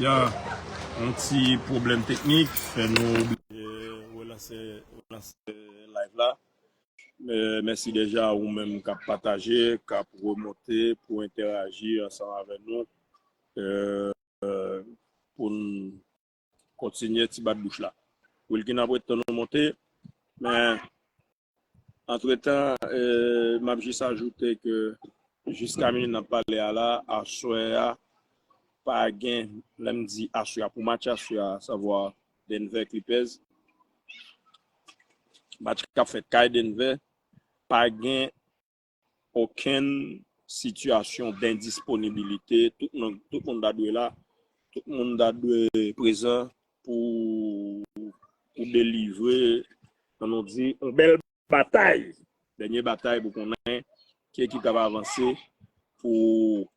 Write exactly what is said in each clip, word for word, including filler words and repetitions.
Ya, yon ti pwoblèm teknik fè nou oblije relanse, relanse live la. Mèsi deja ou menm k ap pataje, k ap remonte pou entèyaji ansanm avè nou, pou n kontinye ti bat bouch la. Wilkin ap ret tann nou monte, men antretan, m ap jis ajoute ke jiska minit n ap pale a la, aswè a pa gen, lè m di aswè a, pou match aswè a, savwa Denver Clippers, match k ap fèt kay Denver, pa gen okenn sitiyasyon dendisponibilite. Tout moun, tout moun ta dwe la, tout moun ta dwe prezan pou, pou delivre, ann nou di, yon bèl batay. Dènye batay pou konnen ki ekip k ap avanse pou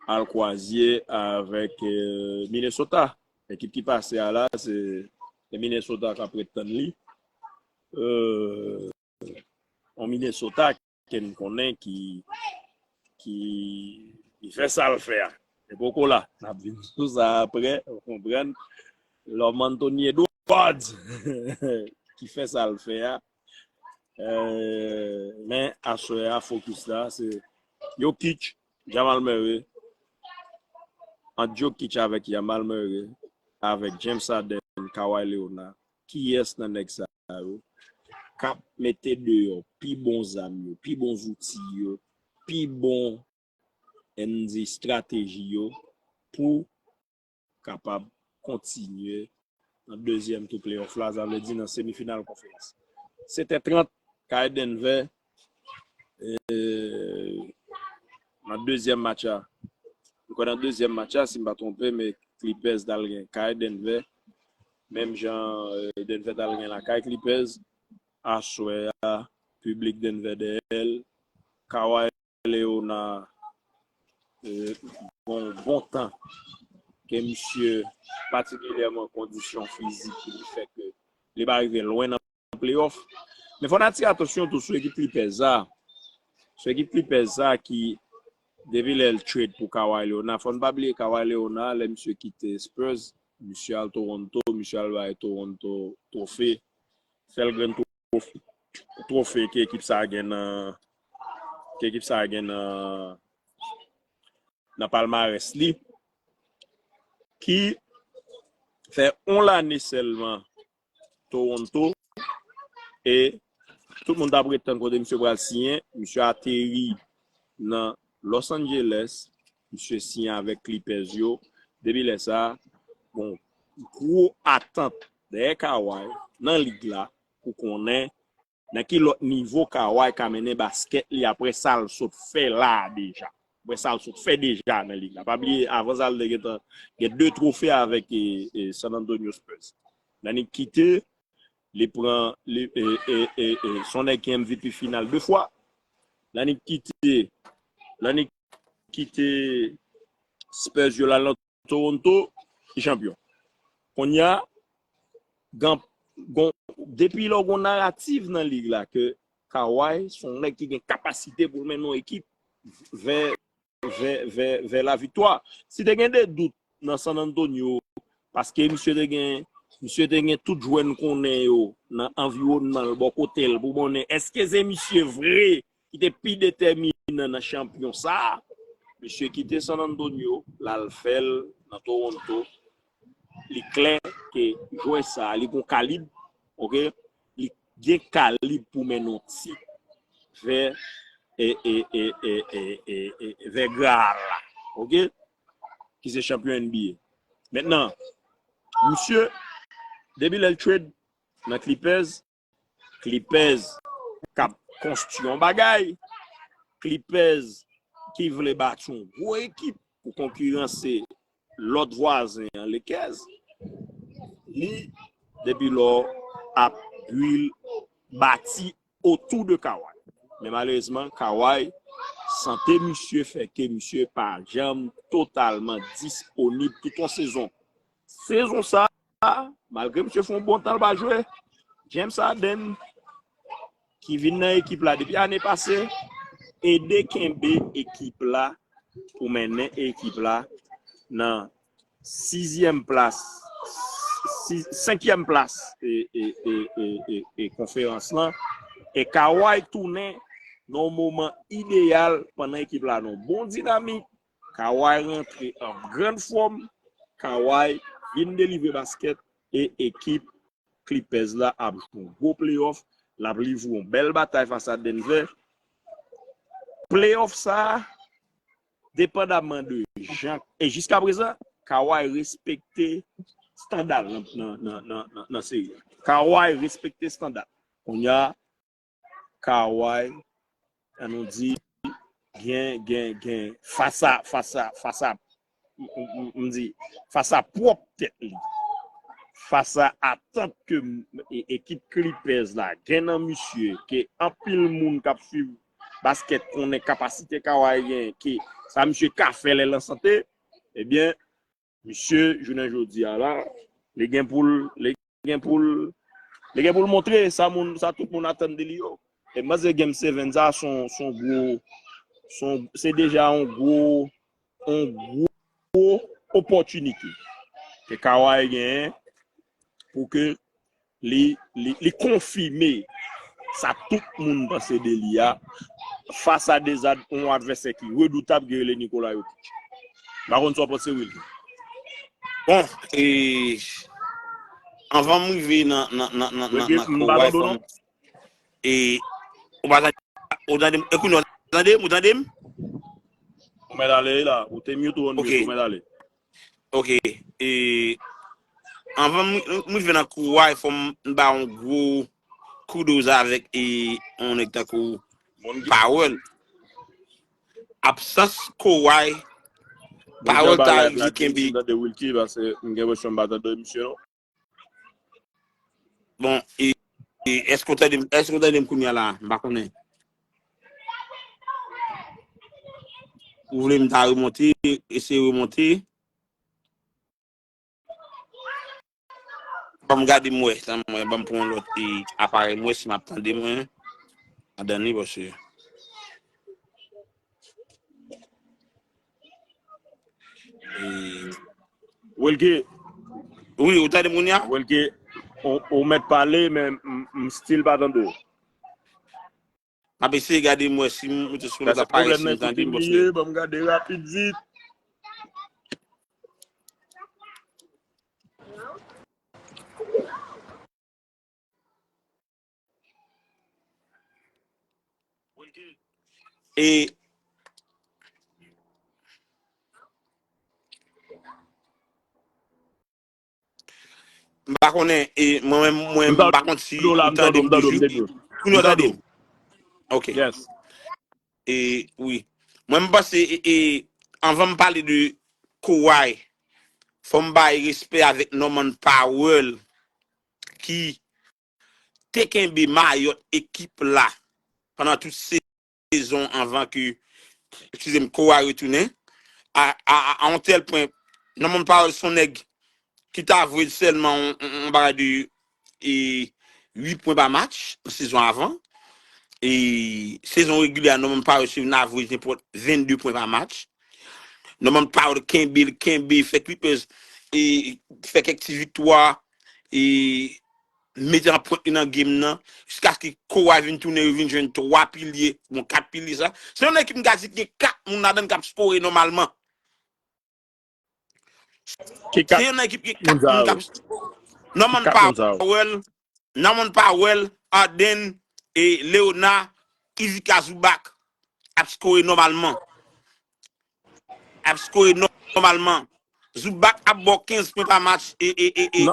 al kwazye avèk, eh, Minnesota. Ekip ki pase a la, se, se Minnesota k ap ret tann li. Eh, yon Minnesota ke n konnen ki, ki, ki fè sa l fè a. Li poko la. N ap vin sou sa apre, ou konprann. Lòm Anthony Edwards ki fè sa l fè a. Eh, men aswè a, fokis la, se Jokic, Jamal Murray, ant Jokic avèk Jamal Murray, avèk James Harden, Kawhi Leonard, kiyès nan nèg sa yo k ap mete deyò pi bon zam yo, pi bon zouti yo, pi bon, ann di, estrateji yo pou kapab kontinye nan dezyèm tou playoff la, sa vle di nan semifinal konferans. Sèt è trant, kay Denver, eh, nan dezyèm match la. M kwè nan dezyèm match la, si m pa twonpe, men Clippers t al gen kay Denver. Menm jan, eh, Denver t al gen lakay Clippers. Aswè a, piblik Denver dèyè l. Kawhi Leonard, eh, gon bon tan ke misye, patikilyèman kondisyon fizik li fè ke li pa rive lwen nan playoff. Men fò n atire atansyon tou sou ekip Clippers sa. Sou ekip Clippers sa ki, depi lè l trade pou Kawhi Leonard, fò n pa bliye Kawhi Leonard, lè misye kite Spurs, misye al Toronto, misye al bay Toronto twofe. Sèl grenn twofe, twofe ke ekip sa gen nan, ke ekip sa gen nan, nan palmarès li, ki fè yon lane sèlman Toronto, e tout moun t ap ret tann kote misye pral siyen, misye ateri nan Los Angeles, misye siyen avèk Clippers yo. Depi lè sa, bon, gwo atant dèyè Kawhi nan lig la pou konnen nan ki lòt nivo Kawhi ka mennen baskèt li apre sa l sot fè la a deja. Apre sa l sot fè deja nan lig la. Pa bliye, avan sa, l te gentan gen de twofe avèk, e, e, San Antonio Spurs. Lè li kite, li pran, li, e, e, e, e, se yon nèg ki M V P final de fwa. Lè li kite, lè li kite Spurs yo la nan Toronto, li chanpyon. Kounye a, gen, gen, depi lè w gen yon narativ nan lig la ke Kawhi se yon nèg ki gen kapasite pou l mennen yon ekip vè, vè, vè, vè laviktwa. Si te gen de dout nan San Antonio, paske misye te gen, misye te gen tout jwè n konnen yo nan anviwònman l, bò kote l, pou konnen èske se misye vre ki te pi detèminan nan chanpyon sa a. Misye kite San Antonio, l al fè l nan Toronto. Li klè ke jwè sa a, li gon kalib, oke? Li gen kalib pou mennen yon tit vè, e, e, e, vè Graal la, oke? Ki se chanpyon N B A. Mentnan, misye, depi lè l trade nan Clippers, Clippers k ap konstwi yon bagay, Clippers ki vle bati yon gwo ekip pou konkiranse lòt vwazen an, Lakers, li, depi lò, ap build, bati otou de Kawhi. Men malerezman, Kawhi, sante misye fè ke misye pa janm totalman disponib tout yon sezon. Sezon sa a, malgre misye fè yon bon tan l pa jwe, James Harden, ki vin nan ekip la depi ane pase, ede kenbe ekip la pou mennen ekip la nan sizyèm plas, si, senkyèm plas e, e, e, e, e, e konferans lan. E Kawhi tounen nan yon moman ideyal pandan ekip la nan yon bon dinamik. Kawhi rantre an grann fòm. Kawhi vin delivre baskèt e ekip Clippers la ap jwe yon gwo playoff. L ap livre yon bèl batay fas a Denver. Playoff sa a, depandamman de jan, e jiskaprezan, Kawhi respekte estanda l nan, nan, nan, nan, nan, nan seri a. Kawhi respekte estanda l. Kounye a, Kawhi, an nou di, gen, gen, gen, fas a, fas a, fas a, m, m, m, m di, fas a pwòp tèt li, fas a atant ke m, e, ekip Clippers la gen nan misye, ke anpil moun k ap swiv baskèt konnen kapasite Kawhi gen, ke sa misye ka fè lè l an sante, ebyen, misye, jounen jodi a la, li gen pou l, li gen pou l, li gen pou l montre sa moun, sa tout moun atann de li yo. E m panse Game seven sa, se yon, se yon gwo, se yon, se deja yon gwo, yon gwo opòtinite ke Kawhi genyen pou ke li, li, li konfime sa tout moun panse de li a, fas a de zad, yon advèsè ki redoutab, ki rele Nikola Jokic. M pa konn sa w panse, Wilky. Bon, e, anvan m rive nan, nan, nan, nan, nan, nan Kawhi, fò m, e, ou pa tande, ou tande m, e kounye a, ou tande m, ou tande m? Ou mèt ale la, ou te mute ou on mute, ou mèt ale. Ok. E, anvan m, m rive nan Kawhi, fò m ba yon gwo kudos avèk e, yon nèg tankou Powell. Absans Kawhi, Powell ta rive kenbe. Tande Wilky, paske m gen enpresyon m pa tande misye non. Bon, e, e èske w tande m, èske w tande m kounye a la? M pa konnen. Ou vle m ta remonte, eseye remonte? Ban m gade m wè, tan mwen, ban m pran yon lòt e, aparèy m wè si m ap tande mwen. Adan li, paske. E, Wilky, wi, ou tande m kounye a? Wilky, ou, ou mèt pale, men m, m still pa tande w. M ap eseye gade m wè si m moute sou lòt aparèy si m tande m, paske. Ban m gade rapid vit. E M pa konnen, e, mwen menm, mwen, m pa konn si ou tande m toujou. Kounye a w tande m? Ok. E, wi. Mwen, m panse, e, e, anvan m pale de Kawhi, fò m bay respè avèk Norman Powell, ki te kenbe mayòt ekip la pandan tout sezon anvan ke, eskize m, Kawhi retounen. A, a, a, a yon tèl pwen, Norman Powell se yon nèg ki t avwej sèlman yon, yon, yon bagay de, e, uit pwen pa match nan sezon avan. E sezon regilyè a, Norman Powell se yon avwej nenpòt vennde pwen pa match. Norman Powell kenbe l, kenbe, fè Clippers, e, fè kèk ti viktwa, e, mete anprent li nan game nan, jiskaske Kawhi vin tounen, yo vin jwenn twa pilye, bon, kat pilye sa. Se yon ekip m ka di ki gen kat moun ladan l k ap skore nòmalman. Se yon ekip ki gen kat moun k ap, Norman Powell, Norman Powell, Harden, e Leonard, Ivica Zubac ap skore nòmalman. Ap skore nòmalman. Zubac ap ba w kenz pwen pa match e, e, e, e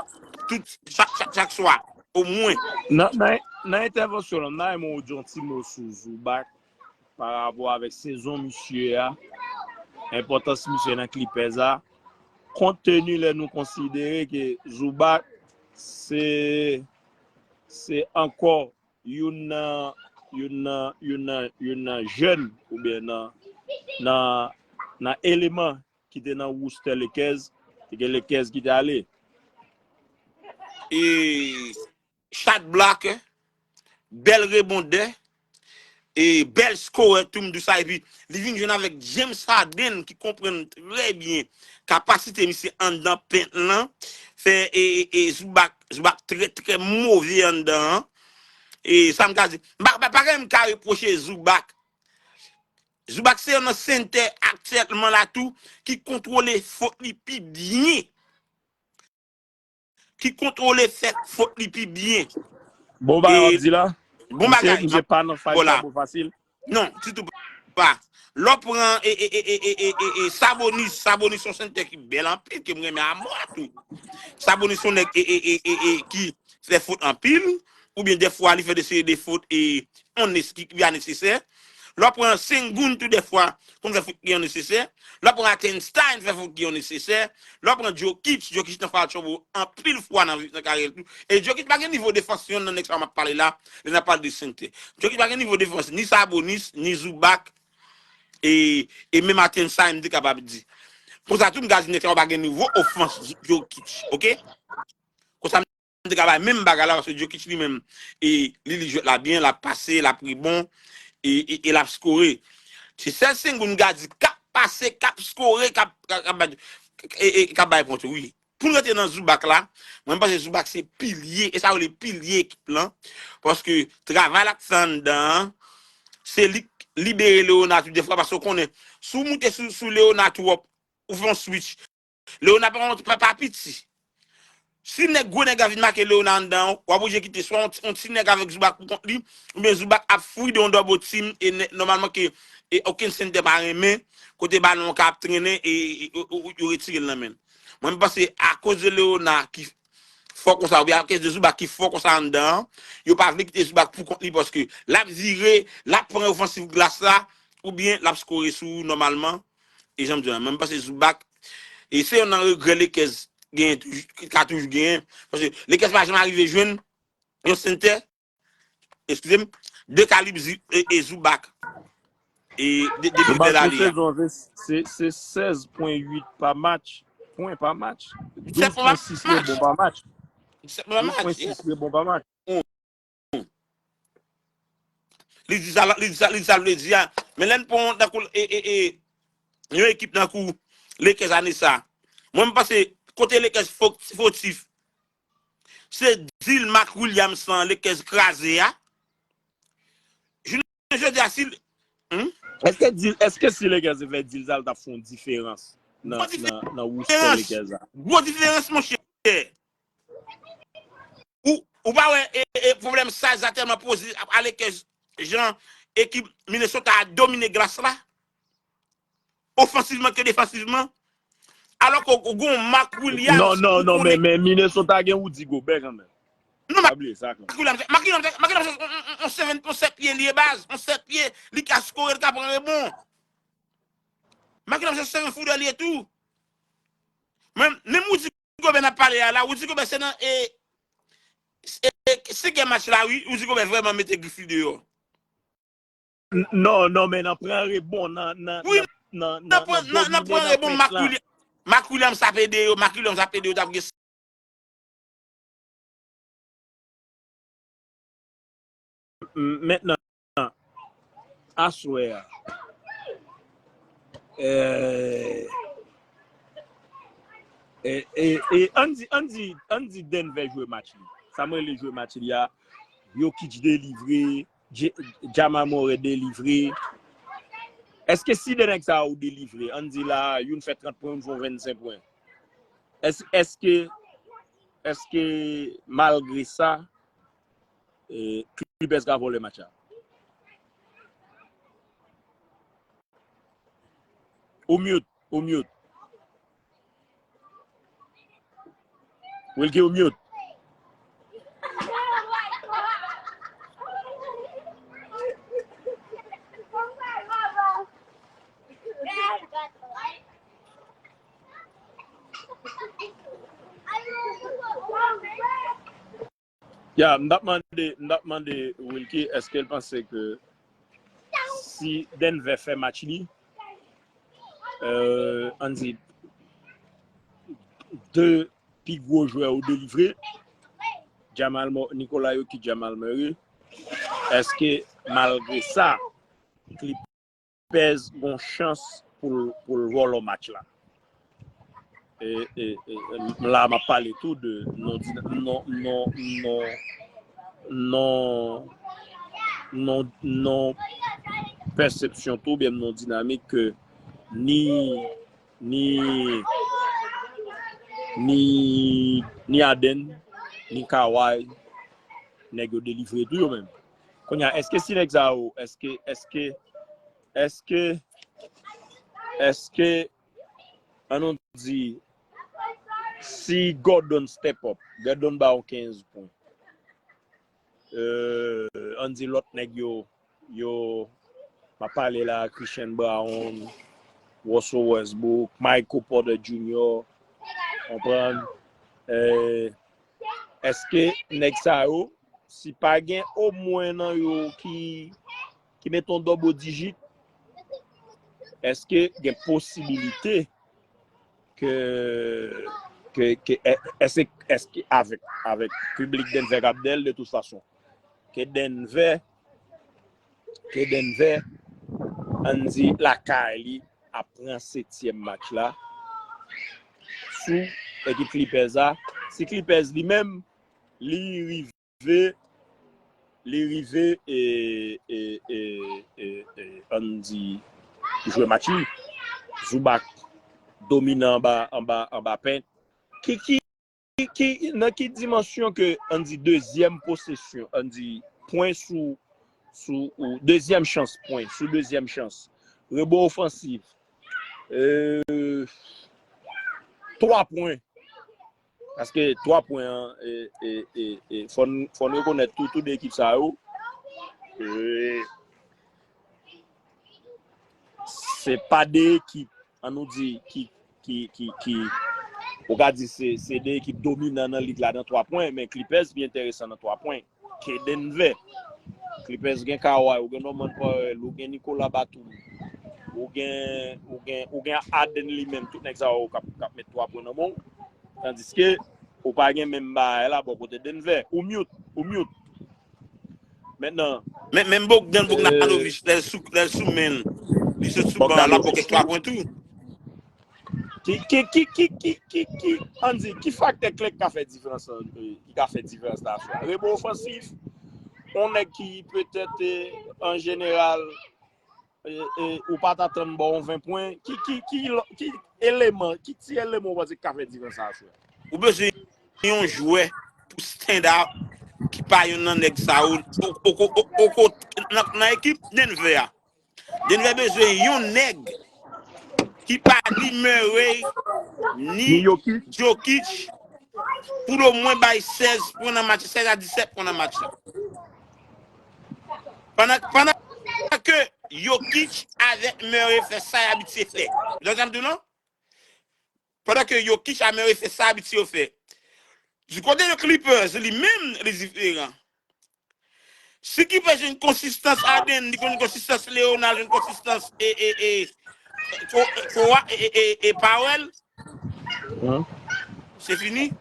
tout chak, chak, chak swa, omwen. Nan, nan, nan entèvansyon lan, m ta renmen w di yon ti mo sou Zubac pa rapò avèk sezon misye a, enpòtans misye nan Clippers a, kont teni lè nou konsidere ke Zubac se, se ankò youn nan, youn nan, youn nan, youn nan jèn oubyen nan, nan, nan eleman ki te nan roster Lakers, te gen Lakers ki te ale. E shot blocker, bèl rebondè, e bèl skorè tou, m di w sa, epi li vin jwenn avèk James Harden ki konprann trè byen kapasite misye anndan pent lan, fè e, e, e Zubac, Zubac trè, trè move anndan an. E sa m ka di, m pa, pa, pa gen m ka repwoche Zubac. Zubac se youn nan sentè aktyèlman la tou ki kontwole fot li pi byen. Ki kontwole fè fot li pi byen. Bon bagay w ap di la. Bon bagay. Misye pa nan fay sa bon fasil. Non, ditou pa. Lè w pran e, e, e, e, e, e, e, e Sabonis, Sabonis se yon sentè ki bèl anpil, ke m renmen amò tou. Sabonis se yon nèg e, e, e, e, e, ki fè fot anpil, oubyen dèfwa li fè de seri de fot e yon nes ki pa nesesè. Lè w pran Sengun tou dèfwa, konn fè fot ki pa nesesè. Lè w pran Hartenstein fè fot ki pa nesesè. Lè w pran Jokic, Jokic nan foul trouble anpil fwa nan, nan karyè l tou. E Jokic pa gen nivo defans yonn nan nèg sa yo m ap pale la, lè n ap pale de sentè. Jokic pa gen nivo defans ni Sabonis, ni Zubac, e, e menm Hartenstein m te kapab di. Konsa tou m ka di nèg sa yo pa gen nivo ofans Jokic, oke? Konsa m te ka bay menm bagay la, paske Jokic li menm, e, li li jwèt la byen, l ap pase, l ap rebon, e, e, e l ap skore. Se sèl Sengun m ka di k ap pase, k ap skore, k ap, k ap, k ap bay, e, e, k ap bay pwen tou, wi. Pou n rete nan Zubac la, mwen m panse Zubac se pilye, e sa yo rele pilye ekip lan, paske travay l ap fè anndan an, se li k libere Leonard tou dèfwa, paske w konnen, si w moute sou, sou Leonard twòp, ou fè yon switch, Leonard pa, pa, pa piti. Si nèg gwo nèg la vin make Leonard anndan an, w ap oblije kite swa yon, yon ti nèg avèk Zubac pou kont li, oubyen Zubac ap fwi de yon double team, e nè, nòmalman ke e okenn sentè pa renmen, kote balon an ka ap trennen, e, e, e, yo, yo, yo retire l nan men l. Mwen, m panse akoz de Leonard ki fò konsa, oubyen akoz de Zubac ki fò konsa anndan an, yo pa vle kite Zubac pou kont li, paske l ap vire, l ap pran ofansiv glas la, oubyen l ap skore sou ou nòmalman. E jan m di w la, mwen, m panse Zubac, e se youn nan regrè Lakers genyen toujou, ka toujou genyen. Paske Lakers pa janm arive jwenn yon sentè, eskize m, de kalib Zu-, e, e Zubac. E de, depi bèl ale a. Sezon se, se sèz pwen uit pa match, pwen pa match. Douz pwen sis rebon pa match. Douz pwen sis rebon pa match. Li di sa, li di sa, li di sa, li di a. Men lè n pran tankou e, e, e, yon ekip tankou Lakers ane sa. Mwen, m panse kote Lakers fo-, fotif, se deal Mark Williams lan Lakers kraze a. Jounen jodi a, si l, hmm? Èske deal, èske si Lakers te fè deal sa, l t ap fè yon diferans nan, nan, nan roster Lakers la? Gwo diferans, monchè. Ou, ou pa wè e, e, pwoblèm size la tèlman poze a, a Lakers, jan ekip Minnesota a domine glas la? Ofansivman ke defansivman. Alò ke ou gen yon Mark Williams. Non, non, non, men, men Minnesota gen Rudy Gobert kanmenm. Non, Mark Williams, Mark Williams, Mark Williams, on, on, on seven, on sèt pye li ye baz, on sèt pye, li ka skore, li ka pran rebon. Mark Williams se seven footer li ye tou. Men, menm Rudy Gobert n ap pale a la, Rudy Gobert se nan e, e, e senkyèm match la, wi, Rudy Gobert vrèman mete grif li deyò. Non, non, men nan pran rebon, nan, nan, nan, nan, nan, nan pran rebon, Mark Williams, Mark Williams ap ede yo, Mark Williams ap ede yo, t ap gen Mentnan, aswè a, e, e, e, e, ann di, ann di, ann di Denver jwe match li. Sa m rele jwe match li a, Jokic delivre, J-, Jamal Murray delivre. Èske si de nèg sa yo delivre, ann di la, youn fè trant pwen, youn fè vennsenk pwen, Èske, èske, èske malgre sa, e, Clippers ka vòlè match la? Ou mute, ou mute. Wilky, ou mute. Ya, m t ap mande, m t ap mande Wilky, èske l panse ke si Denver fè match li, e, ann di, de pi gwo jwè yo delivre, Jamal Mur-, Nikola Jokic, Jamal Murray, èske malgre sa, Clippers gon chans pou l pou l vòlò match la. E, e, e, la, m ap pale tou de non, non, non, non, non, non pèsepsyon tou, oubyen non dinamik ke ni, ni, ni, ni Harden, ni Kawhi, nèg yo delivre tou yo menm. Kounye a, èske si nèg sa yo, èske, èske, èske, èske, an nou di, si Gordon step up, Gordon ba w kenz pwen. Euh, an di lòt nèg yo, yo, m ap pale la, Christian Brown, Russell Westbrook, Michael Porter Junior, konprann? Euh, èske nèg sa yo, si pa gen omwen nan yo ki, ki mete yon double digit, èske gen posibilite ke, ke, ke, è-, èske, èske avèk, avèk piblik Denver k ap dèyè l de tout fason, ke Denver, ke Denver, ann di lakay li ap pran setyèm match la sou ekip Clippers la. Si Clippers li menm, li rive, li rive, e, e, e, e, e, ann di, jwe match li. Zubac dominan anba, anba, anba pent. Ki, ki, ki, ki, nan ki dimansyon ke, ann di, dezyèm posesyon, ann di, pwen sou, sou, ou dezyèm chans, pwen sou dezyèm chans. Rebon ofansif. Euh, twa pwen. Paske twa pwen an, e, e, e, e, fò n, fò n rekonèt tou, tou de ekip sa yo, e, se pa de ekip, ann nou di, ki, ki, ki, ki, ou ka di se, se de ekip dominan nan lig la nan twa pwen, men Clippers pi enteresan nan twa pwen ke Denver. Clippers gen Kawhi, ou gen Norman Powell, ou gen Nicolas Batum, ou gen, ou gen, ou gen Harden li menm, tout nèg sa yo k ap, k ap met twa pwen nan men w. Tandiske ou pa gen menm bagay la bò kote Denver. Ou mute, ou mute. Mentnan, men, menm Bogdan Bogdanovic, lè l sou, lè l sou men l, li sot sou ban an, l ap bò kèk twa pwen tou. Ki, ki, ki, ki, ki, ki, ki, ann di, ki faktè kle k ka fè diferans lan, e, ki ka fè diferans la aswè a? Rebon ofansif, yon nèg ki petèt, e, an jeneral, e, e, ou pa t atann ba w yon ven pwen. Ki, ki, ki, ki eleman, ki ti eleman ou panse ki ka fè diferans la aswè a? Ou bezwen yon jwè pou stand out ki pa youn nan nèg sa yo, o, o, o, o, o, nan, nan ekip Denver a. Denver bezwen yon nèg ki pa ni Murray, ni Jokic, pou l omwen bay sèz pwen nan match, sèz a disèt pwen nan match la. Pandan, pandan ke Jokic avèk Murray fè sa y abitye fè. Ou tande sa m di w lan? Pandan ke Jokic a Murray fè sa y abitye yo fè. Du kote de Clippers, li menm, li diferan. Si Clippers jwenn konsistans Harden, li jwenn konsistans Leonard, jwenn konsistans e, e, e, Ko-, Kawhi, e, e, e, e Powell, se fini.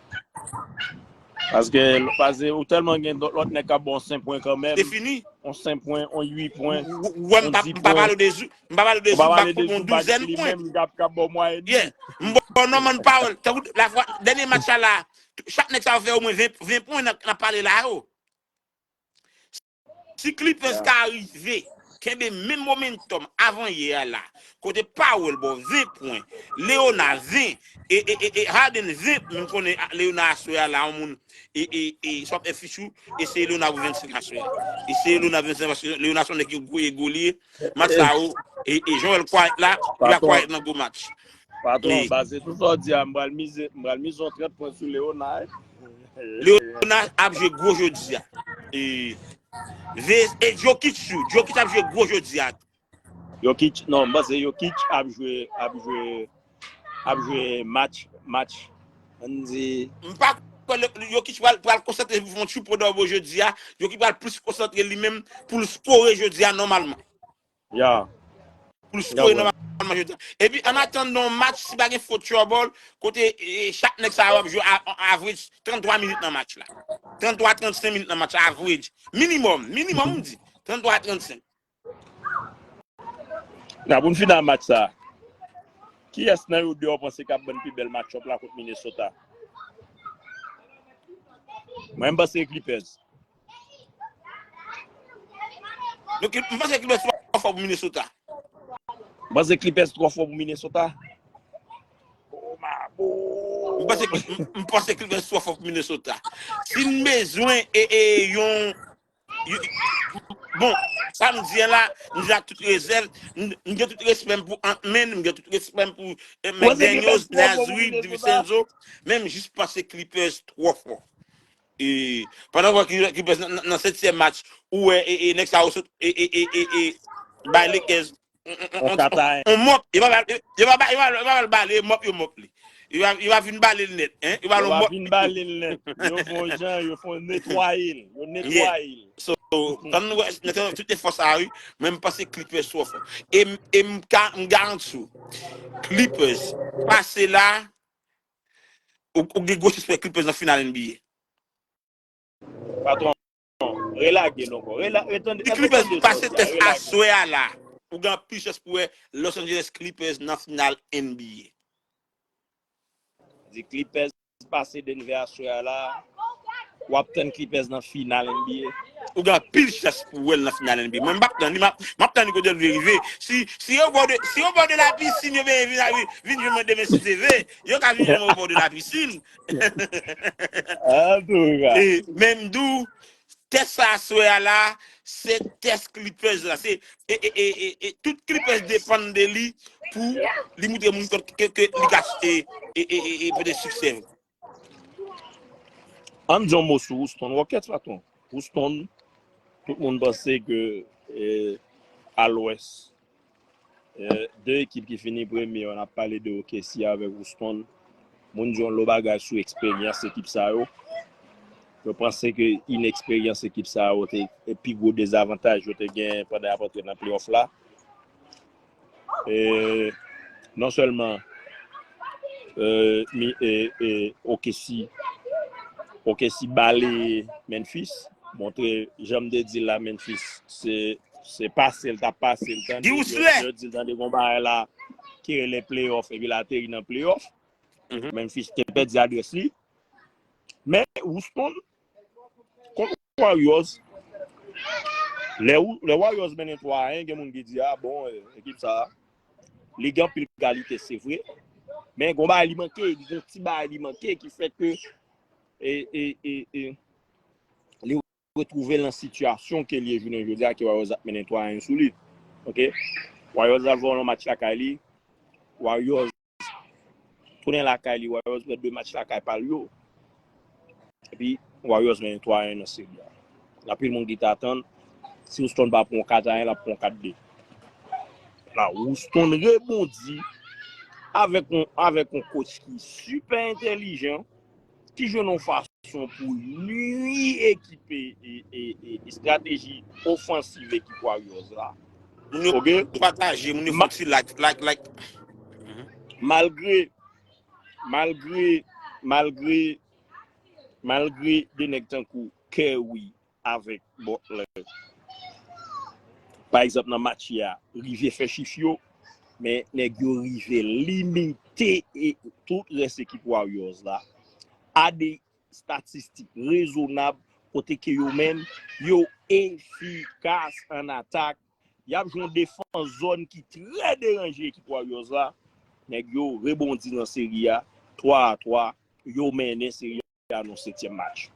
Paske, paske ou tèlman gen lòt, lòt nèg k ap ba w senk pwen kanmenm. Se fini. On senk pwen, on uit pwen, w-, w-, wè, m on pa, di m pa pale de Zu-, m pa pale de Zubac pou yon douzèn pwen. Li menm k ap, k ap ba w mwayèn li. Yeah. M ba w Norman Powell. Tankou lafwa, dènye match la, la, chak nèg sa yo fè omwen ven, ven pwen nan, nan pale la yo. Si Clippers ka rive kenbe menm momentum avan yè a la, kote Powell ba w ven pwen, Leonard ven, e, e, e, e Harden ven, men m konnen Leonard aswè a la, yon moun, e, e, e, sa w ap fè fichou, eseye Leonard pou vennsenk aswè a. Eseye Leonard vennsenk, paske Leonard se yon nèg ki gwo ego li ye. Match sa yo, e, e Joel quiet la, li pa quiet nan gwo match. Patwon, baze sou sa w di a, m pral mize, m pral mize yon trant pwen sou Leonard. Leonard ap jwe gwo jodi a. E, ve-, e Jokic tou. Jokic ap jwe gwo jodi a. Jokic, non, m panse Jokic ap jwe, ap jwe, ap jwe match, match, ann di. M pa kwè le, Jokic pral, pral konsantre pou fè yon triple double jodi a. Jokic pral plis konsantre li menm pou l skore jodi a nòmalman. Ya. Pou l skore nòmalman jodi a. Epi, an atandan yon match, si pa gen foul trouble, kote, e, chak nèg sa yo ap jwe a, a, average tranntwa minit nan match la. Tranntwa, trannsenk minit nan match la, average. Minimòm, minimòm, m di. Trannntwa a trannsenk. Nan pou n fini ak match sa, kiyès nan yo de w panse k ap ban n pi bèl match-up la kont Minnesota? Mwen, m panse Clippers. Donk, m panse Clippers twò fò pou Minnesota. M panse Clippers twò fò pou Minnesota. Oh, my boy. M panse, m, m panse Clippers twò fò pou Minnesota. Si n bezwen e, e yon, yon, bon, sa m di an la, m di ak tout rezèv, m, m gen tout respè m pou Ant-Man, m gen tout respè m pou, eh, McDaniels, Nazri, DiVincenzo, men m jis panse Clippers twò fò. E, pandan w wè ki, ki pèse nan, nan, nan setyèm match, ou wè, e, e, nèg sa yo sot, e, e, e, e, e, bay Lakers, on, on, on, on mòp. Yo pa ba, yo pa ba, yo pa, yo pa ba l bale, mòp yo mòp li. Yo pa, yo pa vin bale l nèt, hein? Yo ba l on mòp. Yo pa vin bale l nèt. Yo fè yon jan, yo fè yon netwaye l. Yo netwaye l. So, tann nou wè, nan tout efò sa a, wi, men m panse Clippers twò fò. E, m- e m ka, m garanti w, Clippers, pase la, ou, ou gen gwo chans wè Clippers nan final N B A. Patwon, relage non ankò. Rela, retande, si Clippers pase tès aswè a la, ou gen anpil chans pou wè Los Angeles Clippers nan final N B A. Di Clippers pase Denver aswè a la, w ap tann Clippers nan final N B A. Ou gen anpil chans pou wè l nan final N B A. Mwen, m p ap tann li, m ap, m ap tann li kote l vle rive. Si, si yo bò de, si yo bò de lapisin, yo vin, vin, vin jwenn mwen demen si Dye vle. Yo ka vin jwenn mwen o bò de lapisin. Antouka. E, men m di w, tès sa aswè a la, se tès Clippers la. Se, e, e, e, e, e, tout Clippers depann de li pou li moutre moun ke, ke, ke li ka, e, e, e, e, e pote siksè. Ann di yon mo sou Houston Rockets, patwon. Houston, tout moun panse ke, e, a Lwès, e, de ekip ki fini premye yo, n ap pale de O K C avèk Houston. Moun di yon lo bagay sou eksperyans ekip sa yo. Yo panse ke ineksperyans ekip sa yo te, e pi gwo dezavantaj yo te gen pandan y ap antre nan playoff la. E, non sèlman, e, mi, e, e, O K C, O K C bale Memphis, montre, jan m te di la, Memphis, se, se pase l t ap pase l, tande, yo, yo di l, tande, gon bagay la ki rele playoff, epi l ateri nan playoff. Memphis te pèdi adrès li. Men Houston, kont Warriors, lè, lè Warriors mennen twa a en, gen moun ki di, a bon, e, ekip sa a, li gen anpil kalite, se vre. Men gon bagay li manke, li gen ti bagay li manke ki fè ke, e, e, e, e, li retwouve l nan sitiyasyon ke l ye jounen jodi a, ke Warriors ap mennen twa a en sou li. Oke? Warriors al voye yon match lakay li. Warriors tounen lakay li, Warriors pran de match lakay pa l yo. Epi, Warriors mennen twa a en nan seri a. Gen anpil moun ki t atann, si Houston pa pran kat a en, l ap pran kat de. La, Houston rebondi avèk yon, avèk yon coach ki sipè entèlijan, ki jwenn yon fason pou nwi ekip e, e, e, e, e estrateji ofansiv ekip Warriors la. Moun yo pataje, moun yo fè ti like, like, like. Malgre, malgre, malgre, malgre de nèg tankou Curry avèk Butler, pa egzanp, nan match yè a, rive fè chif yo, men nèg yo rive limite e tout rès ekip Warriors la a de estatistik rezonab kote ke yo menm, yo efikas an atak. Y ap jwe yon defans zòn ki trè deranje ekip Warriors la. Nèg yo rebondi nan seri a, twa a twa, yo mennen seri a nan setyèm match.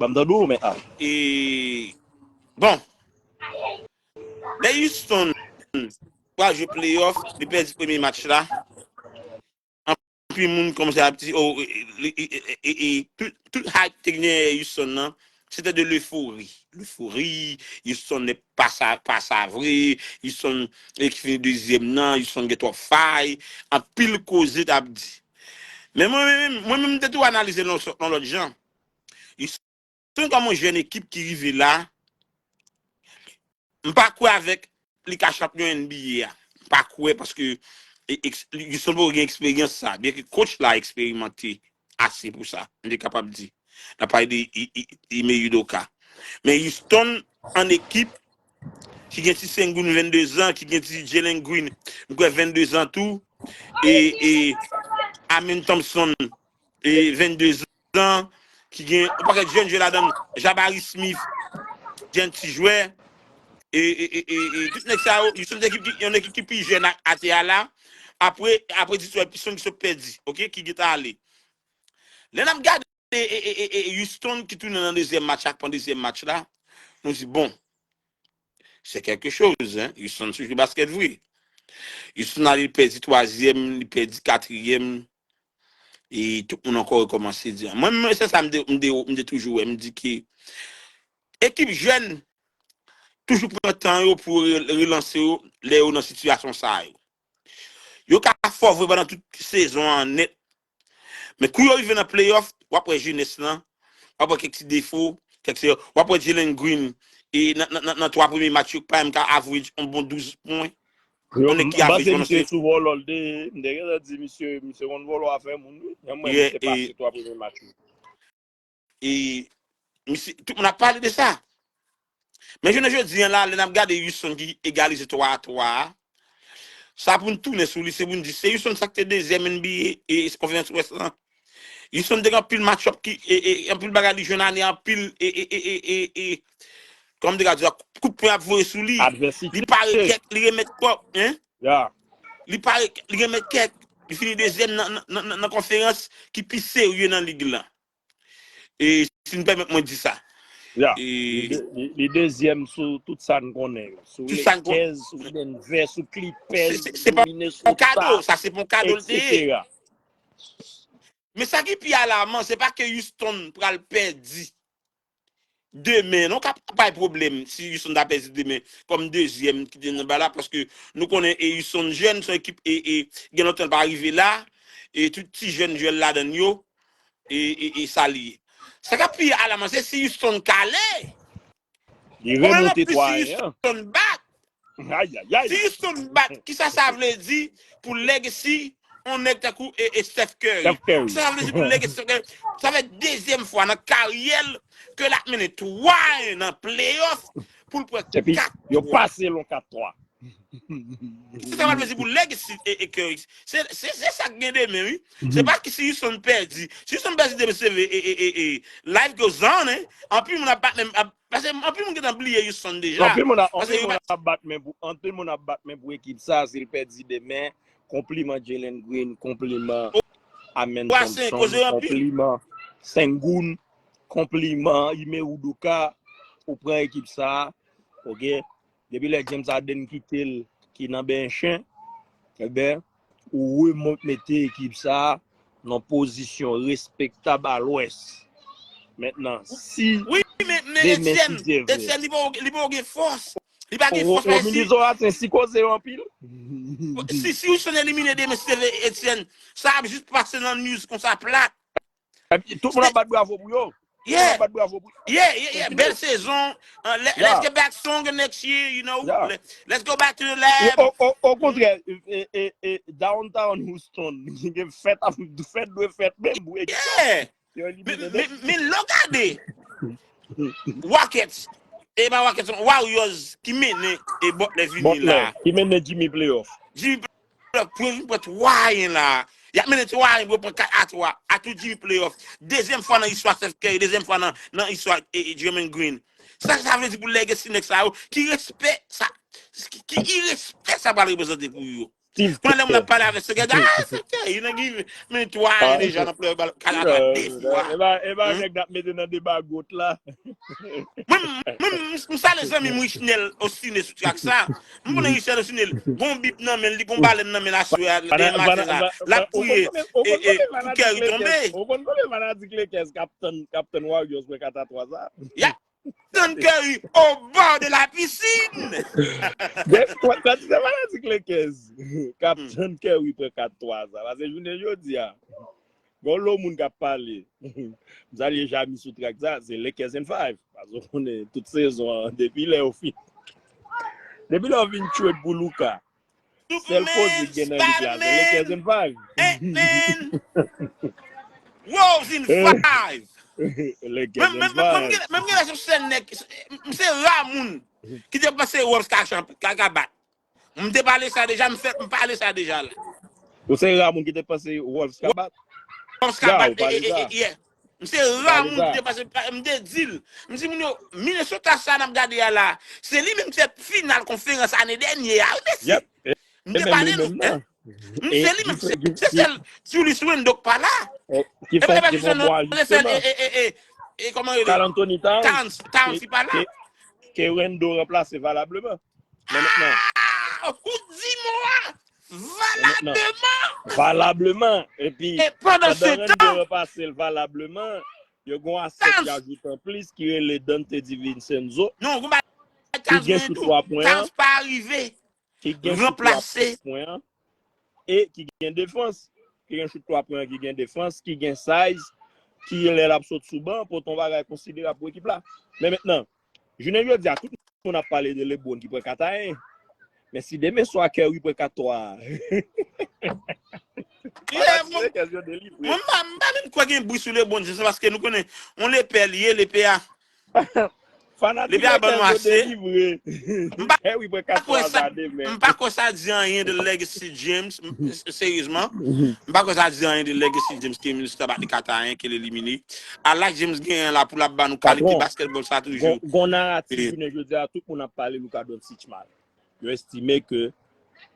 Ban m tande w, men a. E, bon, lè Houston pral jwe playoff, li pèdi premye match la. Anpil moun kòmanse ap di, oh, e, e, e, e, e, tout, tout hype te gen Houston nan, se te de l'euphorie. L'euphorie, Houston ne pa sa, pa sa vre, Houston, e, ki fini dezyèm nan, Houston gen twòp fay, anpil koze t ap di. Men mwen menm, mwen menm, m te tou analize l yon sòt, yon lòt jan. Houston kòm yon jèn ekip ki rive la, m pa kwè avèk li ka chanpyon N B A a. M pa kwè paske e, eks- li, li sot gen eksperyans sa. Byenke coach la eksperimante ase pou sa. M te kapab di. N ap pale de I- I- Ime Udoka. Men Houston, an ekip, ki gen ti Sengun vennde zan, ki gen ti Jalen Green, m kwè vennde zan tou, e, e Amen Thompson, e vennde zan, ki gen yon pakèt jèn jwè ladan, Jabari Smith, jèn ti jwè, e, e, e, e, e tout nèg sa yo, Houston se ekip ki, yon ekip ki pi jèn a, atè a la, apre, apre Detroit Pistons ki sot pèdi, ok, ki gentan ale. Lè n ap gade e, e, e, e, e Houston ki tounen nan dezyèm match la, k pran dezyèm match la, nou di, bon, c'est quelque chose, hein. Houston sou jwe baskèt vre. Houston ale pèdi twazyèm, li pèdi katriyèm, e tout moun ankò rekòmanse di. Mwen, mwen, se sa m te, m te, m te toujou wè, m di ke ekip jèn toujou pran tan yo pou re- relanse yo lè yo nan sitiyasyon sa yo. Yo ka fò vre pandan tout sezon an nèt. Men kou yo rive nan playoff, w ap wè jenès lan, w ap wè kèk ti defo, kèk se, w ap wè Jalen Green, e nan, nan, nan, nan twa premye match yo, pa menm ka average yon bon douz pwen. Yon nèg ki average yon sou vòlò, l te, m te gentan di misye, misye konn vòlò a fè moun, wi. Yon mwen, misye pase twa premye match yo. E misye, tout moun ap pale de sa. Men jounen jodi an la, lè n ap gade Houston ki egalize twa a twa a, sa pou n tounen sou li, se pou n di, se Houston sa k te dezyèm N B A e konferans West lan. Houston te gen anpil match-up ki, e, e, anpil bagay li jwenn ane, anpil, e, e, e, e, e, e, kòman m te ka di sa, kout pwen ap voye sou li. Li pare kèk, li remèt kòb, hein? Li pare, li remèt kèk. Li fini dezyèm nan, nan, nan, nan konferans ki pi serye nan lig lan. E si n pèmèt mwen di sa. E Li, de- li, li dezyèm sou tout sa n konnen yo. Sou tout sa n konnen. Lakers, sou Denver, sou Clippers, Se- se- se sou pa Minnesota, yon kado, sa se pa yon kado l te ye. Etsetera. Men sa ki pi alaman, se pa ke Houston pral pèdi demen, non, k ap bay pwoblèm si Houston ta pèdi demen kòm dezyèm ki te nan ba la, paske nou konnen e Houston jèn, se yon ekip e, e gen lontan l pa rive la, e tout ti jèn jwè l ladan l yo, e, e, e sa li ye. Sa k ap pi alaman, se si Houston kale. Li remonte twa a. Houston bat. Ayayay. Si Houston bat, kisa sa vle di pou legacy yon nèg tankou e, e Steph Curry? Steph Curry. Kisa sa vle di pou legacy Steph Curry? Sa fè dezyèm fwa nan karyè l ke l ap mennen twa a nan playoff pou l pran kat twa. Epi yo pase l yon kat twa. Kisa sa vle di pou legacy e, e Curry? Se, se, se sa k gen demen, wi. Se pa ki si Houston pèdi. Si Houston pèdi demen, se vre, e, e, e, e, life goes on, hein. Anpil moun ap bat men, ap Paske anpil moun gentan bliye Houston deja. Anpil moun ap, anpil moun ap bat men pou, anpil moun ap bat men pou ekip sa, si l pèdi demen. Konpliman Jalen Green, konpliman Amen Thompson, konpliman Sengun, konpliman Ime Udoka, ou pran ekip sa, ok? Depi lè James Harden kite l, ki nan bench, ebyen, ou remèt mete ekip sa a nan pozisyon respektab a Lwès. Mentnan, si demen, si Dye vle. Etienne, li poko, li poko gen fòs. Li pa gen fòs, paske si Rominizora se si koze yo anpil. Si, si Houston elimine demen, si Dye vle, Etienne, sa ap jis pase nan news konsa plat. Epi, tout moun ap bat bravo pou yo. Tout moun ap bat bravo pou yo. Yeah, yeah, yeah. Bèl sezon. Uh, let, let's get back stronger next year, you know. Let, let's go back to the lab. O, o, okontrè, e, e, e, downtown Houston, gen fèt ap, fèt dwe fèt menm pou ekip. Yeah. Men, men, men lè w gade Rockets, e pa Rockets, Warriors ki mennen e Butler vini la. Ki mennen Jimmy playoff. Jimmy playoff, pou yo vin pran twa a la. Y ap mennen twa a, pou yo pran kat a twa. Atout Jimmy playoff. Dezyèm fwa nan istwa Steph Curry, dezyèm fwa nan, nan istwa e, e Draymond Green. Sa, sa vle di pou legacy nèg sa yo, ki respè sa, ki, ki irespè sa pral reprezante pou yo. Pran lè moun ap pale avèk Steph Curry, ah, Steph Curry, you know, give me twa a deja nan playoff, kat a twa de fwa. E pa, e pa nèg n ap mete nan deba goat la. Mwen, mwen, m, m salye zanmi m Richnel Ostine sou track sa. M konnen Richnel Ostine, gon bib nan men l, li gon balèn nan men l aswè a, demen maten la. L ap priye, e, e, pou Curry tonbe. Ou konn konbyen fanatik Lakers k ap tann, k ap tann Warriors pran kat a twa sa? Y ap tann Curry au bord de la piscine. Gen, gen, gen fanatik Lakers k ap tann Curry pran kat twa sa. Paske jounen jodi a, gon lo moun k ap pale. M salye Jami sou track sa, se Lakers in five. Paske w konnen tout sezon an, depi lè yo fin, depi lè yo fin trade pou Luka, sèl koze k gen nan lig la, se Lakers in five. Ant-Man, Wolves in five. Mwen, mwen, mwen, mwen, m gen, mwen, m gen lè se sèl nèg, m se ra moun ki te panse Wolves ka chanp-, ka, ka bat. M te pale sa deja, m fè, m pale sa deja la. Ou se ra moun ki te panse Wolves ka bat? Wolves ka bat, e, e, e, yeah. M se ra moun ki te panse, m te di l. M di moun yo, Minnesota sa n ap gade a la, se li menm ki fè final konferans ane dènye a, wi, mesye. M te pale nou, hein? M se li menm, se, se sèl Julius Randle k pa la. Ki fè, ki fè bon ajistman. E, e, e, e, kòman rele? Karl Anthony Towns. Towns, Towns ki pa la. Ke, ke Randle ranplase valableman. Men mentnan. Ah! Ou di mo a! Valableman! Valableman. Epi, pandan se tan, Randle ranplase l valableman, yo gon asèt ki ajoute anplis ki rele Donte DiVincenzo. Non, ki gen sou twa pwen an. Towns pa rive. Ki gen sou twa pwen an, e ki gen defans, ki gen chout twa pwen an, ki gen defans, ki gen size, ki lè l ap sot sou ban, pote yon bagay konsiderab pou ekip la. Men mentnan, jounen jodi a, tout moun ap pale de LeBron ki pran kat a en. Men si demen swa Curry pran kat twa a, fanatik Lakers yo delivre. Mwen, m pa, m pa menm kwè gen bri sou LeBron James, paske nou konnen, yon lepè li ye, lepè a. Fanatik Lakers yo delivre. Curry pran kat twa a demen. M pa kwè sa di anyen de Legacy James, m, seryezman. M pa kwè sa di anyen de Legacy James ke Minnesota bat li kat a en, ke l elimine. A laj James genyen la pou l ap ba nou kalite basketball sa toujou. Gon, gon naratif jounen jodi a, tout moun ap pale Luka Doncic mal. Yo estime ke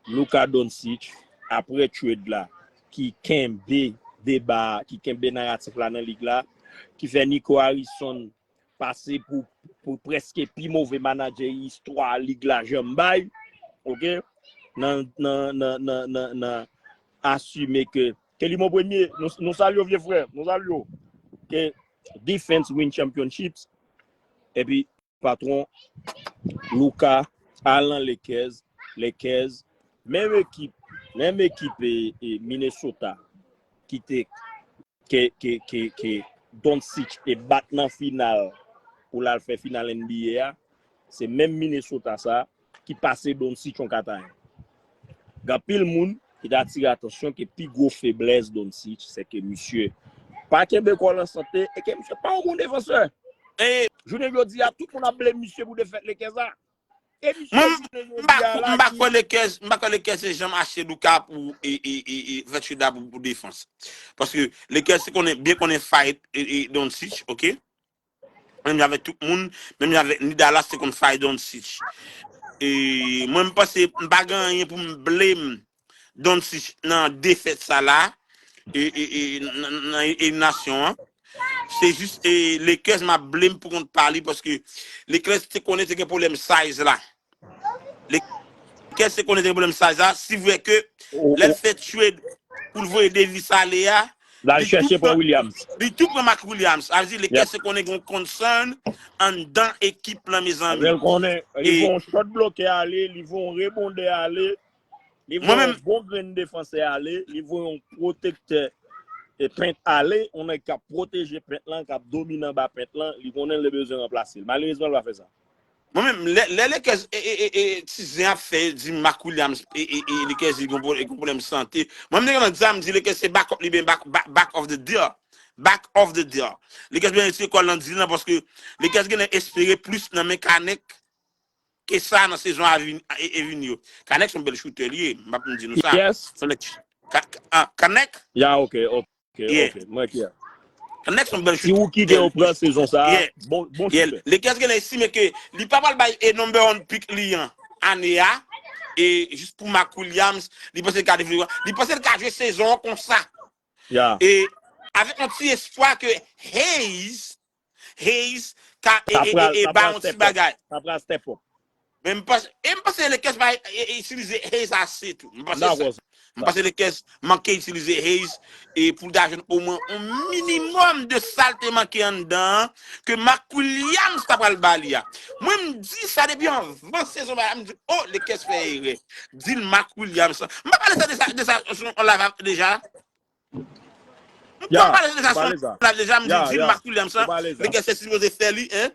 Luka Doncic, apre trade la, ki kenbe deba, ki kenbe naratif la nan lig la, ki fè Nico Harrison pase pou, pou prèske pi move manadjè istwa lig la janm bay, oke? Nan, nan, nan asime ke, ke li mon premye, nou, nou salye w, vye frè, nou salye w. Ke defense win championships, epi patwon, Luka, al nan Lakers, Lakers, menm ekip, menm ekip, e, e, Minnesota, ki te ke, ke, ke, ke Doncic te bat nan final pou l al fè final N B A a, se menm Minnesota sa ki pase Doncic yon kat a en. Gen anpil moun ki te atire atansyon ke pi gwo feblès Doncic, se ke misye pa kenbe kò l an sante e ke misye pa yon bon defansè. Jounen jodi a, tout moun ap blame misye pou defèt Lakers la. E misye jounen jodi a la ki... M pa kwè Lakers, m pa kwè Lakers se janm achte Luka pou e, e, e, e, fè trade la pou, pou defans. Paske Lakers se konnen, byen konnen fight e, e, Doncic, oke? Menm jan avèk tout moun, menm jan avèk ni Dallas te konn fight Doncic. E mwen, m panse m pa gen anyen pou m blame Doncic nan defèt sa la, e, e, e, nan, nan eliminasyon an. Se jis, e, Lakers m ap blame pou kont pa li, paske Lakers te konnen te gen pwoblèm size la. Lakers te konnen te gen pwoblèm size la, si vre ke lè l fè trade pou l voye Davis ale a, l al chèche pran Williams. Li tou pran Mark Williams. Sa vle di Lakers te konnen gen yon concern anndan ekip lan, mezanmi. Lè l konnen, li voye yon shot blocker ale, li voye yon rebondè ale, li voye yon bon grenn defansè ale, li voye yon pwotektè e pent ale, yon nèg k ap pwoteje pent lan, k ap domine anba pent lan, li konnen li bezwen ranplase l. Malerezman, li pa fè sa. Mwen menm, lè, lè Lakers, e, e, e, e, ti zen ap fè, di Mark Williams, e, e, e, Lakers di gon pwoblèm sante. Mwen menm, te gentan di sa, m di Lakers se backup li, ben back, back, back of the deal. Back of the deal. Lakers byen retire kò l nan deal lan, paske Lakers genlè espere plis nan men Kanek ke sa nan sezon a vin, e, e vini yo. Kanek se yon bèl shooter li ye, m p ap di nou sa. Yes. Se yon nèg, Ka-, Ka-, ah, Kanek? Ya, ok, ok. Ok, ok, mwen klè. Nèg se yon bèl shooter. Ti rookie ke yo pran sezon sa a, bon, bon shooter. Lakers genlè estime ke li pa pral bay e number one pick li an ane a, e jis pou Mark Williams, li panse l ka devlope, li panse l ka jwe sezon an konsa. E avèk yon ti espwa ke Hayes, Hayes ka e, e, e, e ba yon ti bagay. Sa pral step up. Men m panse, e m panse Lakers pa e, e, itilize Hayes ase tou. M panse sa. M panse Lakers manke itilize Hayes e pou l ta jwenn omwen yon minimòm de sa l te manke anndan an, ke Mark Williams ta pral ba li a. Mwen, m di sa depi anvan sezon ba la, m di, oh, Lakers fè erè. Deal Mark Williams lan. M pa pale sa de sa, de sa sou live deja. M pa pale de sa sou live deja, m di, deal Mark Williams lan, Lakers te sipoze fè li, hein?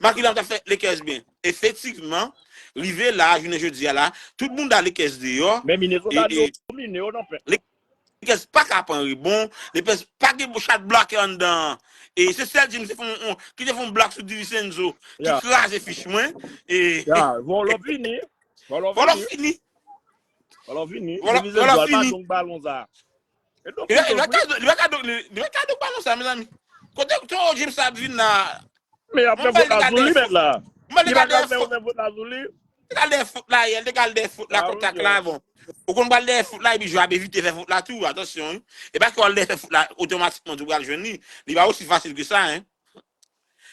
Mark Williams ta fè Lakers byen. Efektivman, rive la, jounen jodi a la, tout moun da Lakers deyò. Men Minnesota domine yo nan pent. Lakers pa ka pran rebon. Lakers pa gen shot blocker anndan. E se sèl James ki te fè yon, yon, ki te fè yon blòk sou DiVincenzo ki kraze fich mwen. E Vòlò fini. Vòlò fini. Vòlò fini. Vòlò fini. Li pa donk balon sa. Li pa ka donk, li pa ka donk balon sa, mezanmi. Kote to James sa ap vin la? Men ap fè vòt la sou li, mèt la. Li pa ka fè vòt la sou li. Te kal dèyè fout la yè, te kal dèyè fout la kontak la, bon. Ou konn pral dèyè fout la, epi jwe ap evite fè fout la tou, atansyon, wi. E pa ke w al dèyè fè fout la, otomatikman tou pral jwenn li. Li pa osi fasil ke sa, en.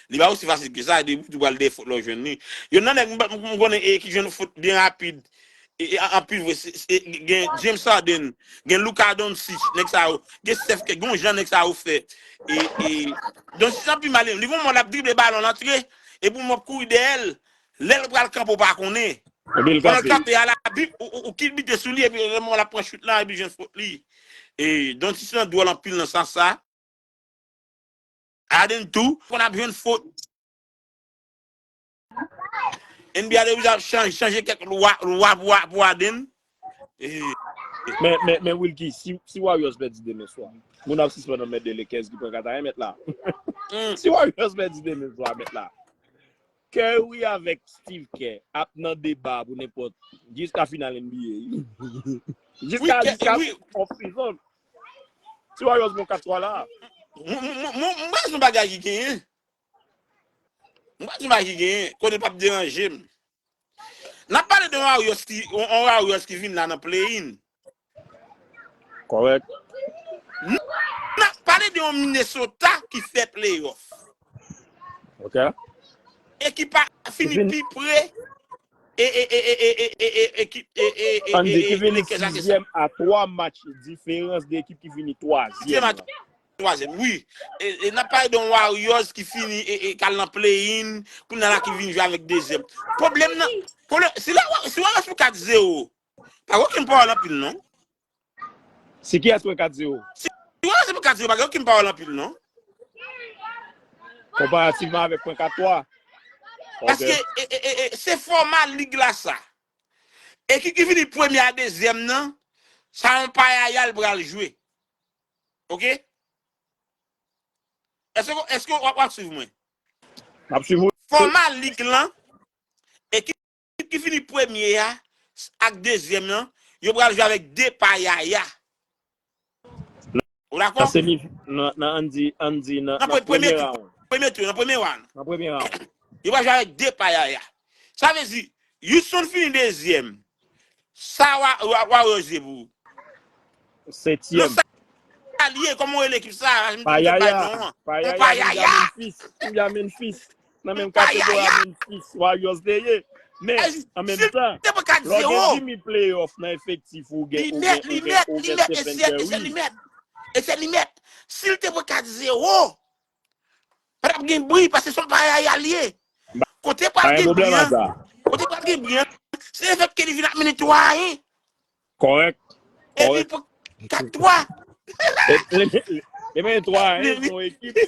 Li pa osi fasil ke sa, depi tou pral dèyè fout la, w jwenn li. Youn nan nèg m, m, m konnen e ki jwenn fout byen rapid. E, e, anpil vre, se, se, gen James Harden, gen Luka Doncic, nèg sa yo. Gen Steph Curry, gen yon jan nèg sa yo fè. E, e, Doncic anpil malen, li gon mò l ap drible balon l antre, epi yon mò ap kouri dèyè l. Lè l pral kanpe, w pa konnen. Pandan l kanpe a la, bip, ou, ou, ou kit bite sou li, epi lè mò l ap pran chout la, epi jwenn fot li. E, Doncic lan dwòl anpil nan sans sa. Harden tou, konn ap jwenn fot. N B A te oblije ap chanje, chanje kèk lwa, lwa pou, pou Harden. E, Men, men, men Wilky, si, si Warriors pèdi demen swa, moun ap sispann anmède Lakers ki pran katay mèt la. Si Warriors pèdi demen swa, mèt la. Curry avèk Steve Kerr ap nan deba pou nenpòt, jiska final N B A. Jiska, jiska off season. Si Warriors gon kat twa la. M, m, m, m, m pa di yon bagay ki genyen. M pa di yon bagay ki genyen, kote l p ap deranje m. N ap pale de yon Warriors ki, yon, yon Warriors ki vin la nan play-in. Kòrèk. N ap pale de yon Minnesota ki fè playoff. Ok. E ki pa fini pi pre e, e, e, e, e, e, e, e, e, ki, e, e, e, Ann di ki e, e, vini Lakers a ke sa. Sizyèm a twa match diferans de ekip ki vini twazyèm. Sizyèm a twazyèm, wi. E, e n ap pale de yon Warriors ki fini e, e k al nan play-in, kounye a la ki vin jwe avèk dezyèm. Pwoblèm nan, pwoblèm, si la, si Warriors pran kat zewo, pa gen okenn pawòl anpil non. Si kiyès pran kat zewo? Si Warriors pran kat zewo, pa gen okenn pawòl anpil non. Konparativman avèk pran kat twa. Paske e, e, e, e, se fòma lig la sa. Ekip ki fini premye a dezyèm nan, sa yon payaya l pral jwe. Ok? Èske, èske w ap, w ap swiv mwen? M ap swiv ou. Fòma lig lan, ekip ki fini premye a ak dezyèm nan, yo pral jwe avèk de payaya. Ou dakò? Nan semi, nan, nan, ann di, ann di, nan, Nan nan pre-, premye premye tou, round. Premye tou, nan premye round. Nan premye round. Yo pral jwe avèk de payaya. Sa vle di, Houston fini dezyèm. Sa wa, wa, wa, Warriors ye pou ou? Setyèm. Sa l ye, kòman w rele ekip sa? Payaya. Non, Payaya, payaya. Memphis. Memphis. Nan menm kategori a Memphis, Warriors te ye. Men, an menm tan, lè w gen Jimmy playoff nan efektif ou gen, ou gen, ou gen, ou gen Stephen Curry. E se li mèt. Si l te pran kat zewo, pa t ap gen bri, paske se yon payaya l ye. Kote pral gen bri an? Kote pral gen bri an? Se lefètke li vin ap mennen twa a en. Kòrèk. Epi pou kat twa. Li mennen twa a en, se yon ekip,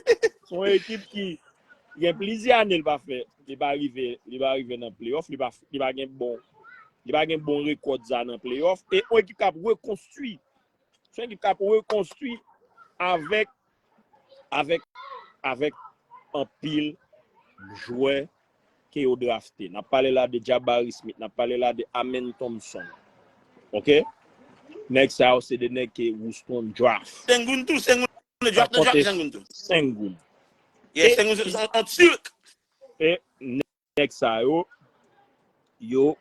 se yon ekip ki gen plizyè ane li pa fè, li pa rive, li pa rive nan playoff, li pa, li pa gen bon, li pa gen bon rekòd sa nan playoff. E yon ekip k ap rekonstwi. Se yon ekip k ap rekonstwi avèk, avèk, avèk anpil jwè ke yo drafte. N ap pale la de Jabari Smith, n ap pale la de Amen Thompson. Ok? Nèg sa yo se de nèg ke Houston draft. Sengun tou, Sengun. Draft nan draft Sengun tou. Sengun. Yeah, Sengun se yon Tirk. E nèg sa yo, yo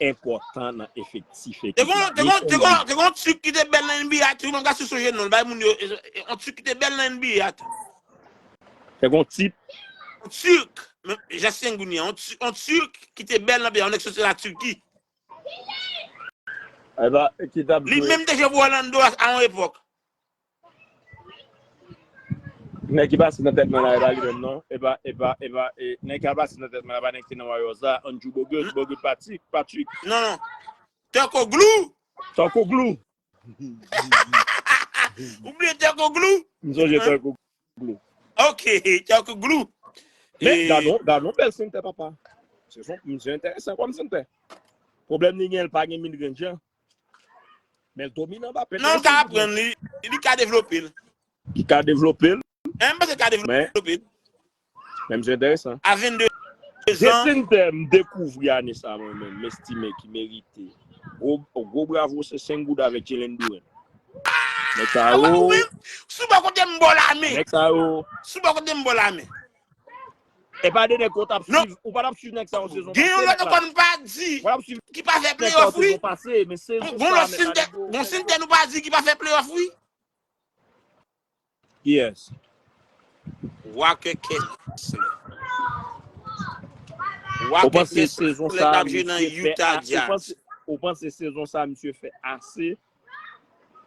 enpòtan nan efektif ekip la. Te gon, te gon, te gon, te gon Tirk ki te bèl nan N B A tou, mwen ka sou sonje non, bay moun yo, e, e, yon Tirk ki te bèl nan N B A tou. Te gon tip. Yon Tirk, men, jan Sengun ye, yon Ti-, yon Tirk ki te bèl nan N B A, yon nèg soti la Turki. Eba, ki t ap Li jwe. Menm te jwe pou Orlando a, a yon epòk. Nèg ki pase nan tèt mwen la, e pa li menm non. E pa, e pa, e pa, e, nèg ki pase nan tèt mwen la, pa nèg ki nan Warriors la, Andrew Bogut, Bogut Patrick, Patrick. Non, non. Turkoglu. Turkoglu. Ou bliye Turkoglu? M sonje Turkoglu. Ok, Turkoglu. Men, gade yon, gade yon bèl sentè, papa. Se son, misye enteresan kòm sentè. Pwoblèm li gen, li pa gen midrange an. Men l dominan, Mbappé. Non, l ka aprann li, li ka devlope l. Ki ka devlope l. Mwen panse l ka devlope l. Men misye enteresan. A vennde zan. Center, m dekouvri ane sa mwen menm, m estime ki merite. Gwo, gwo bravo se Sengun avèk Jalen Duren. Nèg sa yo. Si w bò kote m, ba w lamen. Nèg sa yo. Si w bò kote m, ba w lamen. E pa de nèg ou t ap swiv, ou pa t ap swiv nèg sa yon sezon pase. Gen yon lòt ankò m pa di ki pa fè playoff wi. Gen yon lòt center, yon center nou pa di ki pa fè playoff wi. Kiyès? Walker Kessler. Ou panse sezon sa a misye fè ase? Ou panse sezon sa a misye fè ase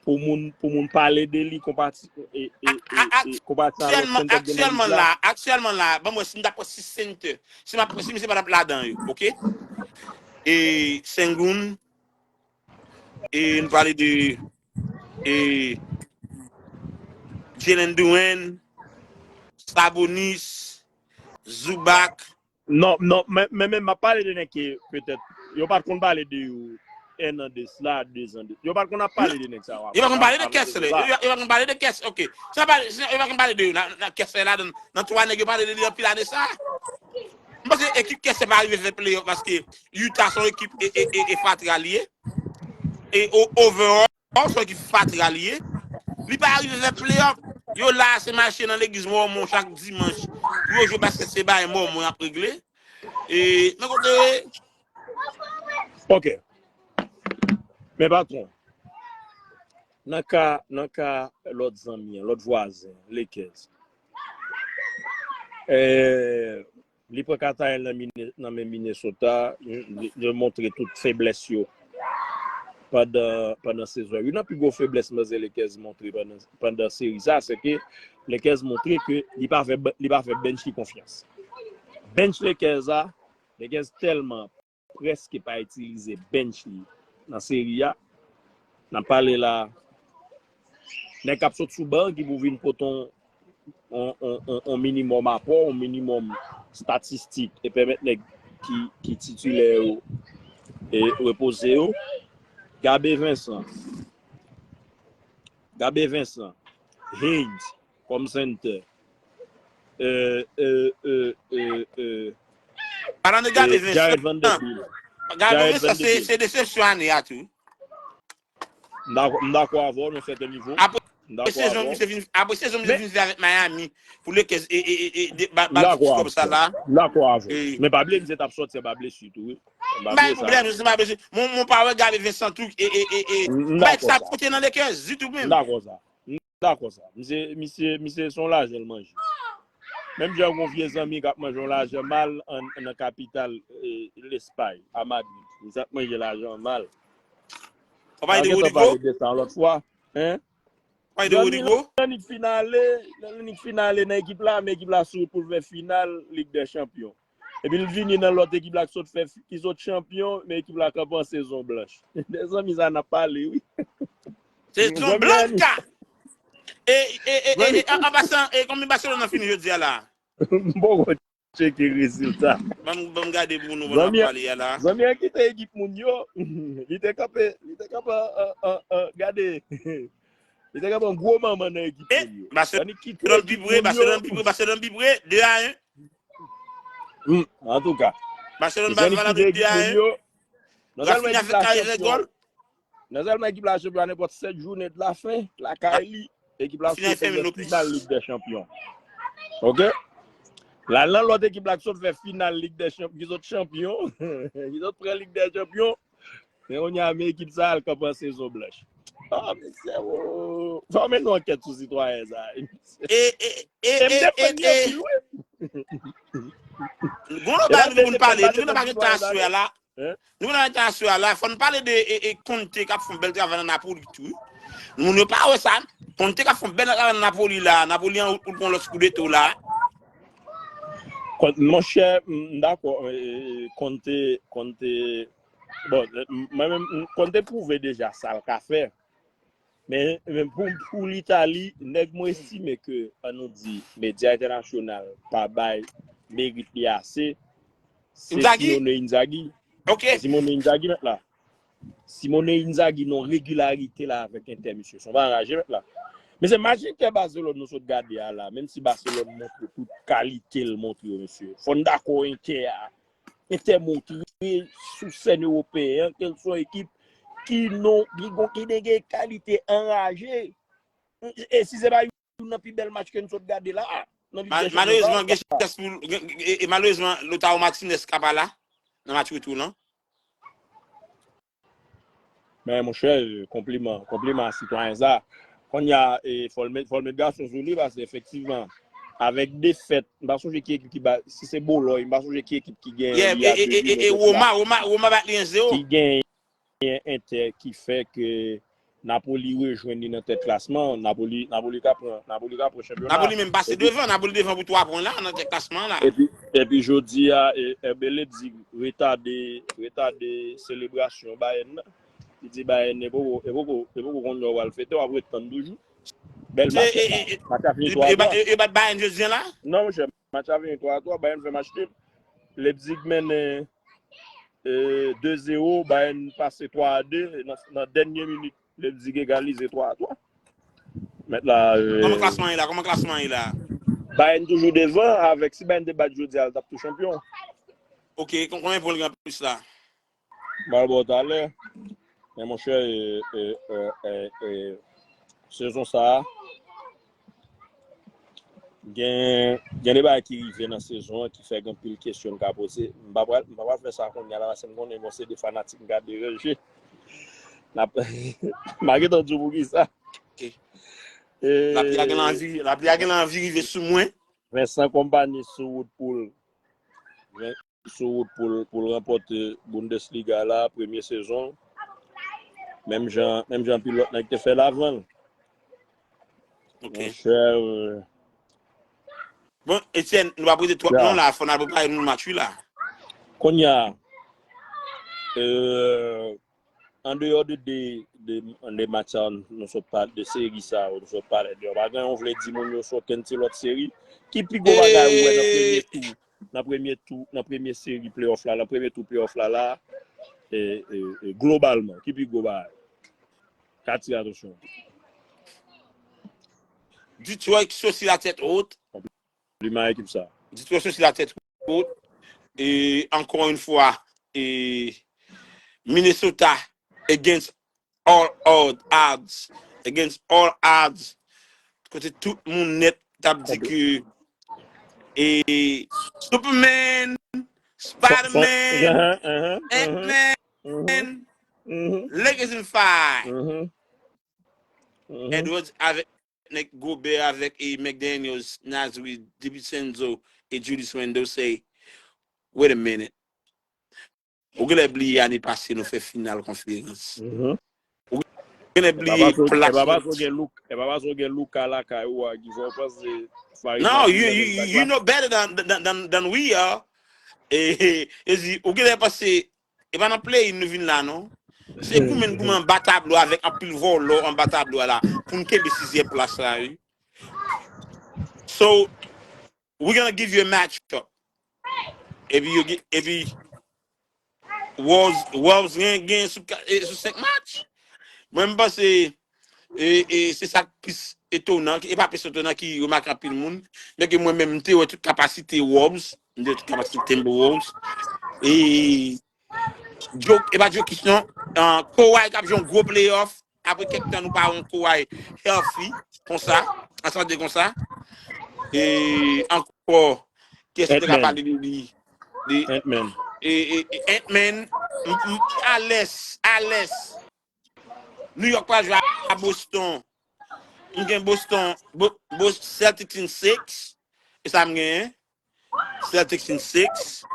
pou moun pou moun pale de li konpati e e e konpati a lòt center gen nan lig la? Aktyèlman la, ban m wè si m ta pran sis center. Si m ap si misye pa t ap ladan yo, oke? E Sengun, e nou pale de e Jalen Duren, Sabonis, Zubac. Non, non, men men men m ap pale de nèg ke petèt yo pa t konn pale de yo en an de sla, de zan de. Yo pa t konn ap pale de nèg sa yo. Yo pa konn pale de Kessler. Yo pa konn pale de Kessler. Oke. Sa pale, yo pa konn pale de yo. Nan Kessler la nan twa nèg yo pale de li anpil ane sa. M panse ekip Kessler pa rive fè playoff paske Utah se yon ekip e, e, e, e fatra li ye. E overall, se yon ekip fatra li ye. Li pa rive fè playoff. Yo la se mache nan legliz Mòmon chak dimanch. Pou yo jwe paske se bagay Mòmon y ap regle. E men kote yo ye. Ok. Men patwon, nan ka nan ka lòt zanmi an, lòt vwazen, Lakers. Eh, li pran katayèl nan men Minnesota, li montre tout feblès yo pandan pandan sezon. Youn nan pi gwo feblès manzè Lakers montre pandan pandan seri sa, se ke Lakers montre ke li pa fè li pa fè bench li konfyans. Bench Lakers a, Lakers tèlman prèske pa itilize bench li nan seri a. N ap pale la nèg k ap sot sou ban ki pou vin pote yon minimòm apò, yon minimòm statistik e pèmèt nèg ki ki titilè yo e repoze yo. Gabe Vincent, Gabe Vincent, Haynes kòm center. Euh, euh, euh, euh, euh, Palan de Gabe Vincent. Jared Vanderbilt. Gabe Vincent se desepsyon ane a tou. M dakò avè w nan sèten nivo. Apre sezon misye vin apre sezon misye vin fè avèk Miami pou Lakers e e e e ba ti kòb sa la. M dakò avè w. Men pa bliye misye t ap sòti anba blesi tou wi. M pa bliye sa. Mwen pa wè Gabe Vincent tou e e e e bay sa pote nan Lakers ditou menm. M dakò sa. M dakò sa. Misye misye misye se yon lajan l manje. Menm jan yon vye zanmi k ap manje yon lajan mal an nan kapital Lespay, a Madrid. Misye ap manje lajan mal. Ou pale de Rodrigo? Pale de sa lòt fwa. Hein? Pale de Rodrigo? Lè lig fin ale, lè lig fin ale nan ekip la, men ekip la sou wout pou l fè final Lig dè Chanpyon. Epi l vini nan lòt ekip la ki sot fè ki sot chanpyon, men ekip la kanpe an sezon blanch. Mezanmi sa n ap pale wi. Sezon blanch ka. E e e e an pasan e konbyen Barcelona fini jodi a la? M poko tcheke rezilta. Ban m gade pou nou ban m ap pale a la. Zanmi an kite ekip moun yo. Li te kanpe, li te kanpe an an an gade. Li te kanpe an gwo manman nan ekip moun yo. Barcelona pi pre, Barcelona pi pre, Barcelona pi pre, de a en. Hmm, antouka. Barcelone pa valab de a en. Rafinha fè kare fè gòl. Non sèlman ekip la chanpyon a nenpòt sèt jounen de la fen, lakay li, ekip la sot fè final Lig dè Chanpyon. Oke? L al nan lòt ekip la ki sot fè final Lig dè Chanpyon, ki sot chanpyon, ki sot pran Lig dè Chanpyon. Men kounye a, men ekip sa al kanpe an sezon blanch. Ah, mesye, oh. Fò men nou ankèt sou sitwayen sa. E, e, e, e, e, e. Gon lòt bagay nou vin pale, nou vin pa gen tan aswè la. Nou vin pa gen tan aswè la. Fò n pale de e, e, Conte k ap fè yon bèl travay nan Napoli tou. Moun yo pa wè sa. Conte k ap fè yon bèl travay nan Napoli la. Napoli an wout pou l pran lòt Scudetto la. Monchè, m dakò. Conte, Conte Bon, mwen menm, m konn te pwouve deja sa l ka fè. Men, men pou, pou Litali, nèg mwen estime ke, ann nou di, medya entènasyonal pa bay merit li ase, se Simone Inzaghi. Simone Inzaghi mèt la. Simone Inzaghi nan regilarite la avèk Entè, mesye. Se yon bagay anraje, mèt la. Mesye, match Entè Baselòn nou sot gade a la, menm si Baselòn montre tout kalite l montre yo, mesye. Fò n dakò Entè a. Entè montre sou sèn ewopeyen an ke l se yon ekip ki non, ki gon, ki gen kalite anraje. E si se pa youn nan pi bèl match ke n sot gade la, nan Ligue des Champions, malerezman, gen chans pou, gen- e, e malerezman, Lautaro Martinez ka pa la, nan match retou lan. Men, monchè, konpliman, konpliman a sitwayen sa. Kounye a, e, fò l met, fò l met gason sou li, paske efektivman, avèk defèt, m pa sonje ki ekip ki ba, si se Bologne, m pa sonje ki ekip ki gen Yeah, li e, a e, de e, e, bi, e Roma, Roma, Roma bat li en zewo. Ki gen Entè ki fè ke Napoli rejwenn li nan tèt klasman. Napoli, Napoli ka pran, Napoli ka pran chanpyona. Napoli menm pase Epi, devan, Napoli devan pou twa pwen la nan tèt klasman la. epi, epi jodi a, e, Herbe Leipzig retade, retade selebrasyon Bayern nan. Li di Bayern e poko, e poko, e poko konn lè w al fete, w ap ret tann toujou. Bèl Se, match e, la. e, e, Match la fini e, twa e, a twa. e, e bat Bayern jodi a la? Non, monchè, match la fini twa a twa, Bayern fè match nul. Leipzig mennen e, de zewo, Bayern pase twa a de, nan, nan dènye minit, Leipzig egalize twa a twa. Mèt la, e, Kòman klasman ye la? Kòman klasman ye la? Bayern toujou devan, avèk si Bayern te bat jodi a, l t ap tou chanpyon. Ok, kon- konbyen pwen l gen anplis la? M pral ba w talè. Men monchè, e, e, e, e, e, sezon sa a, Gen, gen de bagay ki rive nan sezon an ki fè gen anpil kesyon n ka poze. M pa pral, m pa pral fè sa kounye a la, paske m konnen gon seri de fanatik m ka deranje. N ap, m pa gentan di w poukisa. Ok. E, Lapli a gen anvi, lapli a gen anvi rive sou mwen. Vincent Kompany sou wout pou l. sou wout pou l, pou l ranpòte Bundesliga la, premye sezon. Menm jan, menm jan anpil lòt nèg te fè l avan l. Ok. Monchè, e, Bon, Etienne, nou pa prete twòp non la, fò n al prepare nou match wi la. Kounye a, e, andeyò de, de, de, de match sa, nou sot pale, de seri sa, nou sot pale de yo. Pa gen yon vle di moun yo sou okenn ti lòt seri. Ki pi gwo bagay ou wè nan premye tou, nan premye tou, nan premye seri playoff la, nan premye tou playoff la la, e, e, e, globalman, ki pi gwo bagay? Ka atire atansyon. Detroit soti la tèt wot. Konpliman ekip sa. Detroit soti la tèt wot. E ankò yon fwa, e Minnesota against all odd- odds, against all odds, kote tout moun nèt t ap di ke e Superman, Spider-Man, Ant-Man, Lakers in five. Edwards avèk nèg Gobert avèk e McDaniels, Naz Reid, DiVincenzo e Julius Randle say, wait a minute. Ou genlè bliye ane pase nou fè final konferans. Ou genlè bliye plas nou. E pa paske w gen Luka, e pa paske w gen Luka lakay ou a ki fè w panse Paris No, you, you, you know better than, than, than, than we are. E, e, e di, ou genlè panse, e pa nan play-in nou vin la non. Se goumen n goumen anba tablo avèk anpil vòlò anba tablo a la pou n kenbe sizyèm plas la wi. So, we're gonna give you a match up. Epi yo gen, epi Wolves, Wolves gen, gen sou, e, sou senk match. Mwen, m panse e, e, se sa k plis etonan, e pa plis etonan ki remake anpil moun. Men ke mwen menm, m te wè tout kapasite Wolves, m te wè tout kapasite Timberwolves. E Jokic, e pa Jokic non, uh, Kawhi k ap jwe yon gwo playoff. Apre kèk tan nou pa wè yon Kawhi healthy konsa, an sante konsa. E ankò, kiyès ki te ka pale de li? De Ant-Man. E, e, e Ant-Man, m, m, alès, alès. New York pral jwe a Boston. M gen Boston, Bo, Bo, Celtics in six. E sa m genyen. Celtics in six.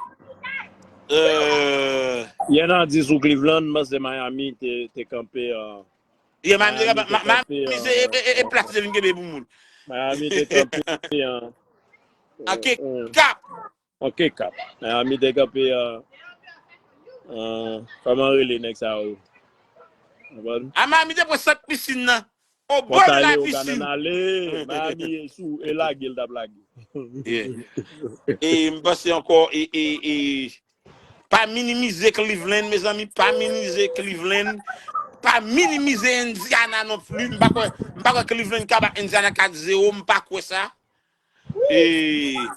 Euh, Yè nan di sou Cleveland, m panse Miami te, te kanpe an. Yeah, Miami te kanpe, Miami se e, e, e plas te vin kenbe pou moun. Miami te kanpe an. An ke kap. An ke kap. Miami te kanpe an, an, kòman rele nèg sa yo? A Miami te pran sant pisin nan. Obon la pisin. Ale, Miami sou e lage l t ap lage. Yeah. E m panse ankò e, e, e Pa minimize Cleveland, mezanmi, pa minimize Cleveland. Pa minimize Indiana non pli. M pa kwè, m pa kwè Cleveland ka bat Indiana kat zewo, m pa kwè sa. E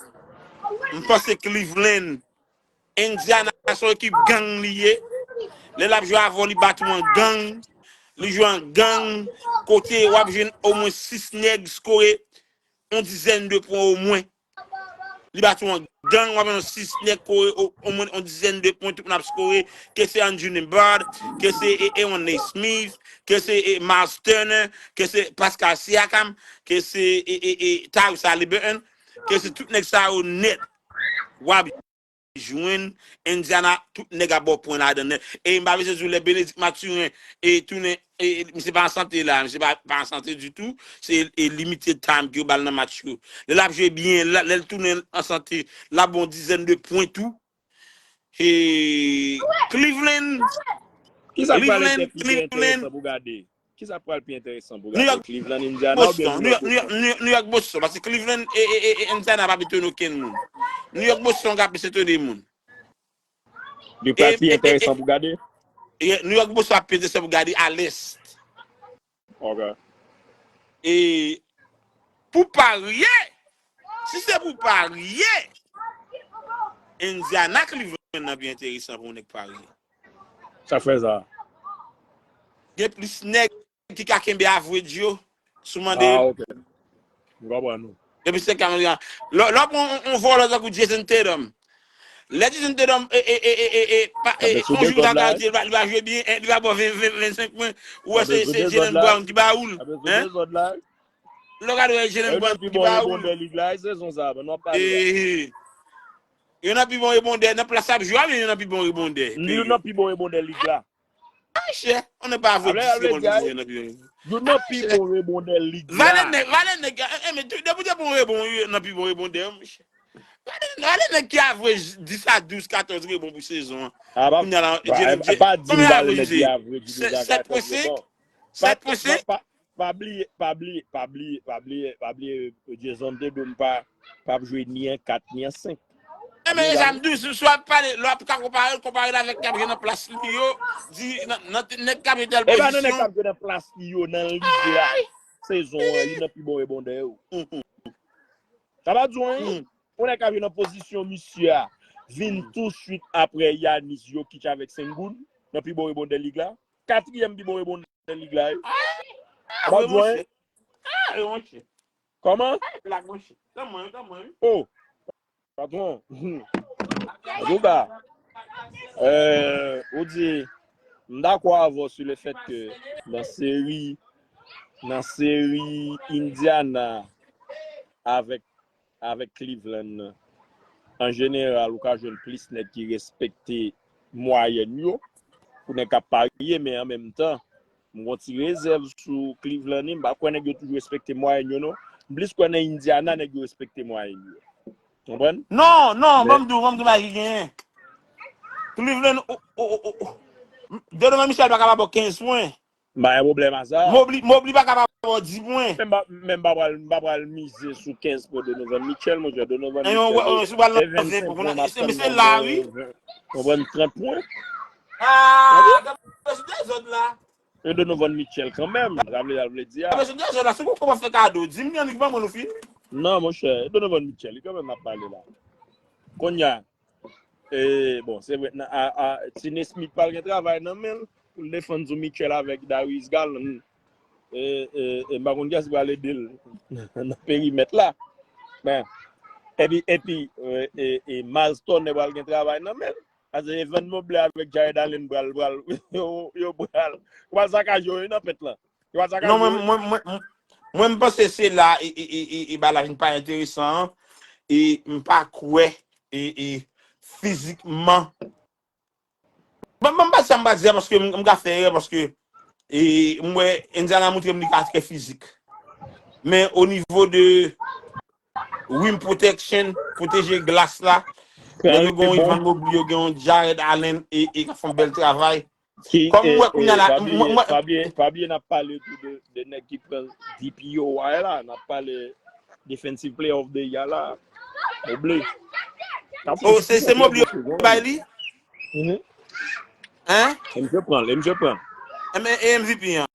m panse Cleveland, Indiana se yon ekip gang li ye. Lè l ap jwe avè w, li bat ou an gang. Li jwe an gang. Kote w ap jwenn omwen sis nèg skore yon dizèn de pwen omwen. Li bat ou an gang, w ap jwenn sis nèg kore o- omwen yon dizèn de pwen, tout moun ap skore, ke se Andrew Nembhard, ke se e, Aaron Nesmith, ke se e, Myles Turner, ke se Pascal Siakam, ke se e, e, e, Tyrese Halliburton, ke se tout nèg sa yo nèt. W ap jwenn Indiana, tout nèg ap ba w pwen ladan nèt. E m pa bezwen di w lè Bennedict Mathurin e tounen, e, e, misye pa an sante la, misye pa, pa an sante ditou. Se e, limited time ke yo ba l nan match yo. Lè l ap jwe byen, la- lè l tounen an sante, l ap ba w yon dizèn de pwen tou. E Cleveland, Ki sa k pral Cleveland, ete- pi Cleveland, enteresan pou gade? Ki sa k pral pi enteresan pou New gade? York, Cleveland, Indiana oubyen Boston, New York, New New York, York, New York, New York, Boston. Paske Cleveland e, e, e, e Indiana pa etone okenn moun. New York, Boston ka plis etone moun. Li pral E, pi e, e, enteresan pou gade? E New York, Boston ap pete sè pou gade a lès. Ok. E pou parye, si se pou parye, Indiana Cleveland nan pi enteresan pou yon nèg parye. Sa fè sa. Gen plis nèg ki ka kenbe average yo sou mande Ah, yo. ok. M konprann ou. Depi se ka mande. Lè lè w pran yon vòlè tankou Jayson Tatum. Lè Jayson Tatum e, e, e, e, e, e, pa- e, Ape sou yon jou dezòd ta la. Di li va, li va jwe byen, e, li va ba w ven, ven, vennsenk pwen. Ou wè Ape se, sou se dezòd Jaylen la. Brown ki ba ou l. Ape sou Hein? dezòd la. Lè w gade wè Jaylen Yo nan Brown pi ki bon ba ou l. Rebondè lig la, e sezon sa, ban nou ap pale la. E, yo nan pi bon rebondè, nan plas ap jwe a, men yo nan pi bon rebondè. Yo nan pi bon rebondè lig la. Monchè, on ne pa vre Ape dis ape rebond di pou a, jwe nan pi bon. Yo nan pi bon rebondè lig la. Valè nèg, valè nèg, e, e, men tou, depi w te bon rebond, yo nan pi bon rebondè, monchè. Valè, valè nèg ki average dis a douz, katòz rebond pou sezon an. Ah, pa, Kounye a la, pa, Jaylen, pa, pa di m konbyen valè average nèg li ki ye? average Sèt, deja sèt pwen katòz senk? rebond. Sèt pwen senk? Pa, pa, pa bliye, pa bliye, pa bliye, pa bliye, pa bliye, Jayson Tatum pa, pa jwe ni an kat, ni an senk. E men, e sa m di w, si w ap pale, lè w ap ka konpare, konpare l avèk k ap jwe nan plas li yo, di, nan, nan, nèg k ap jwe tèl E pa nan nèg k pozisyon. Ap jwe nan plas li yo, nan lig la. Sezon an, li nan pi bon rebondè yo. Sa pa di w anyen. Yon nèg k ap jwe nan pozisyon misye a vin tou swit apre Giannis, Jokic avèk Sengun nan pi bon rebondè lig la. Katriyèm pi bon rebondè lig la. Sa pa di w anyen. Kòman? Oh, patwon. Antouka, euh, ou di, m dakò avè w sou le fèt ke nan seri, nan seri Indiana avèk, avèk Cleveland nan, an jeneral, ou ka jwenn plis nèg ki respekte mwayèn yo pou nèg k ap parye, men an menm tan, m gon ti rezèv sou Cleveland, m pa kwè nèg yo toujou respekte mwayèn yo, non. M plis kwè nan Indiana, nèg yo respekte mwayèn yo. Konprann? Non, non, ban m di w, ban m di w bagay ki genyen. Cleveland, o, o, o, o, o. Donovan Mitchell pa ka ba w kenz pwen. M pa gen pwoblèm a sa. Mobley, Mobley pa ka ba w dis pwen. Men m pa, men m pa pral, m pa pral mize sou kenz pwen Donovan Mitchell, monchè. Donovan Mitchell, E yon, wè, wè, si w pral nan e vennsenk ven pwen, pwen, nan, m ap se tann misye nan la, ven, wi. ven, konprann, trant pwen. Ah, gade sou dezòd la. E Donovan Mitchell kanmenm, sa vle, sa vle di a. Gade sou dezòd la, se pou kòman fè kado. Di m, Yannick, ban mwen nou fin. Non, monchè, e Donovan Mitchell, li kanmenm n ap pale la. Kounye a, e, bon, se vre, nan, a, a, Tine Smith pral gen travay nan men l pou l defann sou Mitchell avèk Darius Garland. E, e, e m pa konn kiyès ki pral ede l nan perimèt la. Men, epi, epi, e, e, e Myles Turner pral gen travay nan men l. Paske Evan Mobley avèk Jarrett Allen pral, pral, yo, yo pral, yo pral sakaje yo nan pent lan. Yo pral sakaje Non, mwen, yo. mwen, mwen, mwen, mwen panse se la, e, e, e, e, e bagay la vin pa enteresan an. E m pa kwè, e, e, fizikman. Bon, bon, m pa sa m pa di a paske m, m ka fè erè paske, e, m wè Indiana montre m li ka trè fizik. Men o nivo de rim protection, pwoteje glas la, nèg yo gen yon Evan Mobley, yo gen yon Jarrett Allen e, e k ap fè yon bèl travay. Kòm m wè kounye a la, pa m, bliye, mwen, pa bliye, pa bliye n ap pale tou de, de nèg ki pran D P O Y la, n ap pale Defensive Player of the Year la. Mobley. Oh, se, se Mobley yo bay li? Mhm. Hein? E misye pran l, e misye pran l. E men, e M V P an?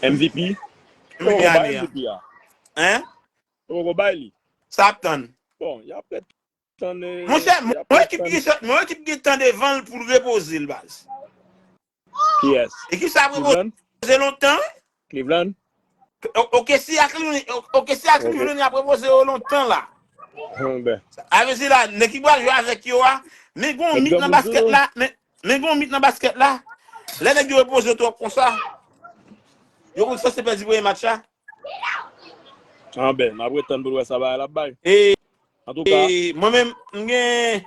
M V P? M V P ane a. M V P a. Hein? Yo poko bay li. Sa ap tann. Bon, y ap ret tann, eh, Monchè, y ap yon ret ekip tann. Ki sot, yon ekip ki gen tan devan l pou l repoze l, baz. Kiyès? Ekip sa ap repoze lontan, wi. Cleveland? O-, O K C a Cleveland, O-, O K C a Cleveland, y ap repoze yo lontan la. Bon, ben. A vle di la, nèg ki pral jwe avèk yo a, men gon mit nan baskèt la, men, men gon mit nan baskèt la. Lè nèg yo repoze yo twòp konsa, yo konn sanse pèdi premye match la. Ah ben, n ap ret tann pou n wè sa bagay la ap bay. E, Antouka, e, mwen menm, m gen,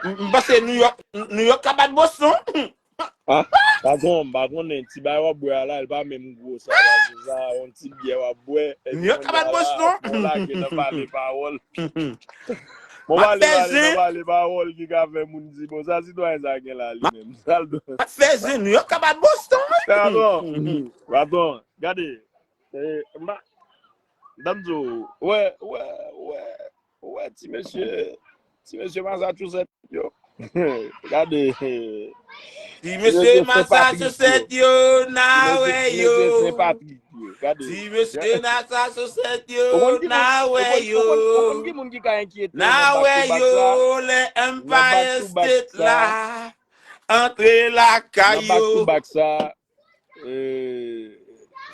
m, m panse New York, New York ka bat Boston. Ah, pa konnen, m pa konnen. Ti bagay w ap bwè a la, li pa menm gwo sa, paske sa, yon ti byè w ap bwè, epi New York ka bat Boston. Bon, lage nan pale pawòl. Bon, pale, pale nan pale pawòl ki ka fè moun di, bon, sa sitwayen sa gen la, li menm. Sa l dwe. M ap fè zen, New York ka bat Boston, wi. Patwon, patwon, gade. Eh, m pa, m di w, wè, wè, wè, wè, ti mesye, ti mesye Massachusetts yo. Gade. Ti mesye Massachusetts yo, n a wè yo. Ti mesye Massachusetts yo, n a wè yo. Ou konn ki moun, ou konn, ou konn, ou konn ki moun ki ka enkyete nan back to back sa? N a wè yo, lè Empire State la antre lakay yo. Nan back to back sa, eh,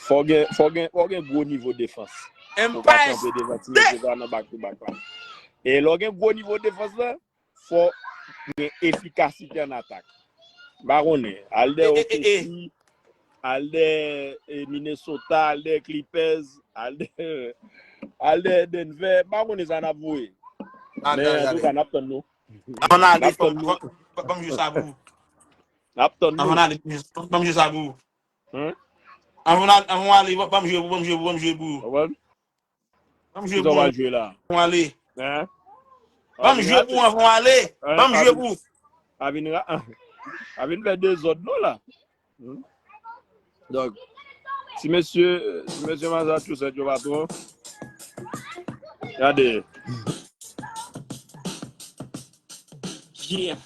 fò gen, fò gen, fò gen gwo nivo defans pou w ka kanpe devan ti mesye sa nan back to back la. E lè w gen gwo nivo defans la, fò gen efikasite an atak. M pa konnen. Al dèyè O K C, al dèyè, eh, Minnesota, al dèyè Clippers, al dèyè, al dèyè Denver. M pa konnen sa n ap voye. Men antouka, n ap tann nou. Anvan n ale, ban m jwe sa pou ou. N ap tann nou. Anvan n ale, ban m jwe sa pou ou. Anvan n ale, anvan w ale, ban m jwe pou ou, ban m jwe pou ou, ban m jwe pou ou. Ban m jwe pou ou anvan w ale. Ban m jwe pou ou anvan w ale. Ban m jwe pou ou. A vin ra-, a vin fè dezòd non la. Hmm? Donk, ti mesye, ti mesye Massachusetts yo patwon. Gade. Yeah.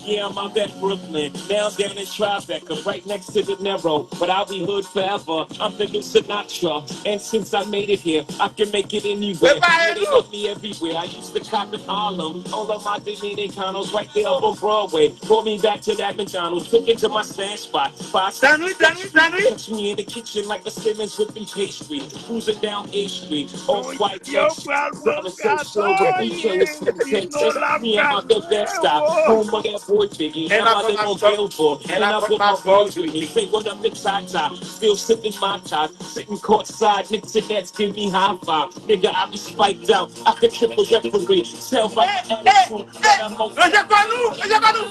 Yeah, I'm out at Brooklyn, now down in Tribeca, right next to the Narrow, but I'll be hood forever. I'm the new Sinatra, and since I made it here, I can make it anywhere. Yeah, they love me everywhere. I used to cop in Harlem, all of my Dominicanos right there up on Broadway. Pull me back to that McDonald's, took it to my stand spot. Five Stanley, Stanley, Stanley. Catch me in the kitchen like a Simmons whipping pastry. Cruising down A Street, off white text. Driving so slow, but D J is in Texas. Me, I'm out the best stop. Home of that boy Biggie. And I'm out the Billboard. And I put my boy with me. Say what up, it's hot top. Still sipping my top. Sitting courtside, Knicks and Nets give me high five. Nigga, I be spiked out. I could triple referee. Tell by the attitude that I'm on. Roger Konou, Roger Konou.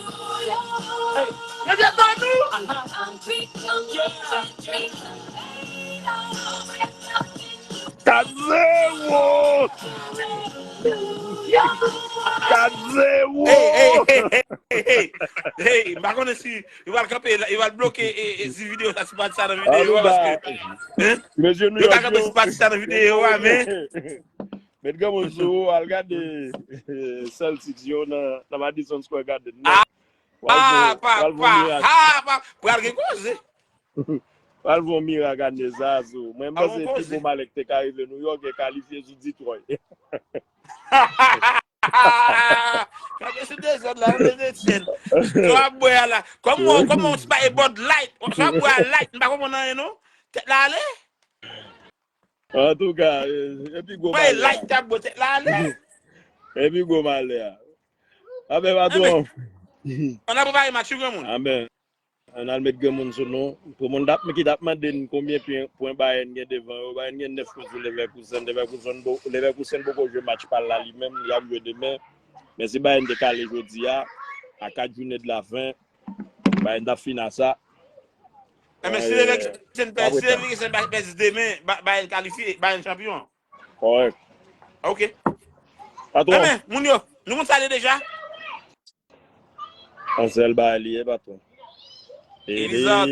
Hey, Roger Konou. Yeah. Kat zewo! Kat zewo! Hey, hey, hey, hey, hey, hey, m pa konnen si yo pral kanpe, yo pral bloke, e, e, ti videyo sa, si pati sa nan videyo a, paske, hein? Yo ka kanpe si pati sa nan videyo a, men. Met granmoun sou ou, al gade, eh, Celtics yo nan, nan Madison Square Garden. Ah, papa, ah, pral gen koze. Pral fè yon mirak ane sa sou. Mwen, m panse pi gwo malè ki te ka rive New York e kalifye sou Detroit. Gade sou dezòd la, mwen Etienne. Sa w ap bwè a la. Kòman, kòman w ti bay Bud Light? Sa w ap bwè a light, m pa konprann anyen non. Tèt la ale? Antouka, eh, epi gwo malè a. Light k ap bwè tèt la ale. Epi gwo malè a. Amen, patwon. Ann al prepare match wi, granmoun. Amen. Ann al met granmoun sou nou. Pou moun t ap, ki t ap mande n konbyen pwen, pwen Bayern gen devan yo, Bayern gen nèf pwen sou Leverkusen. Leverkusen bo-, Leverkusen poko jwe match pa l la li menm, li ap jwe demen. Men si Bayern te kale jodi a, a kat jounen de la fen, Bayern t ap fin a sa. Enben, si Leverkusen pèdi, si Leverkusen pèdi demen, Bayern kalifye, Bayern chanpyon. Kòrèk. Ok. Patwon. Enben, moun yo, nou konn sa l ye deja. Yon sèl bagay li ye, patwon. It is our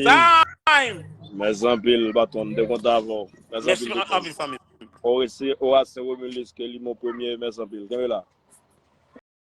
time. Mèsi anpil, patwon. M te kontan avè w. Mèsi anpil, anpil, fanmi. Horace, Horace Romulus, ke li mon premye, mèsi anpil. Kenbe la.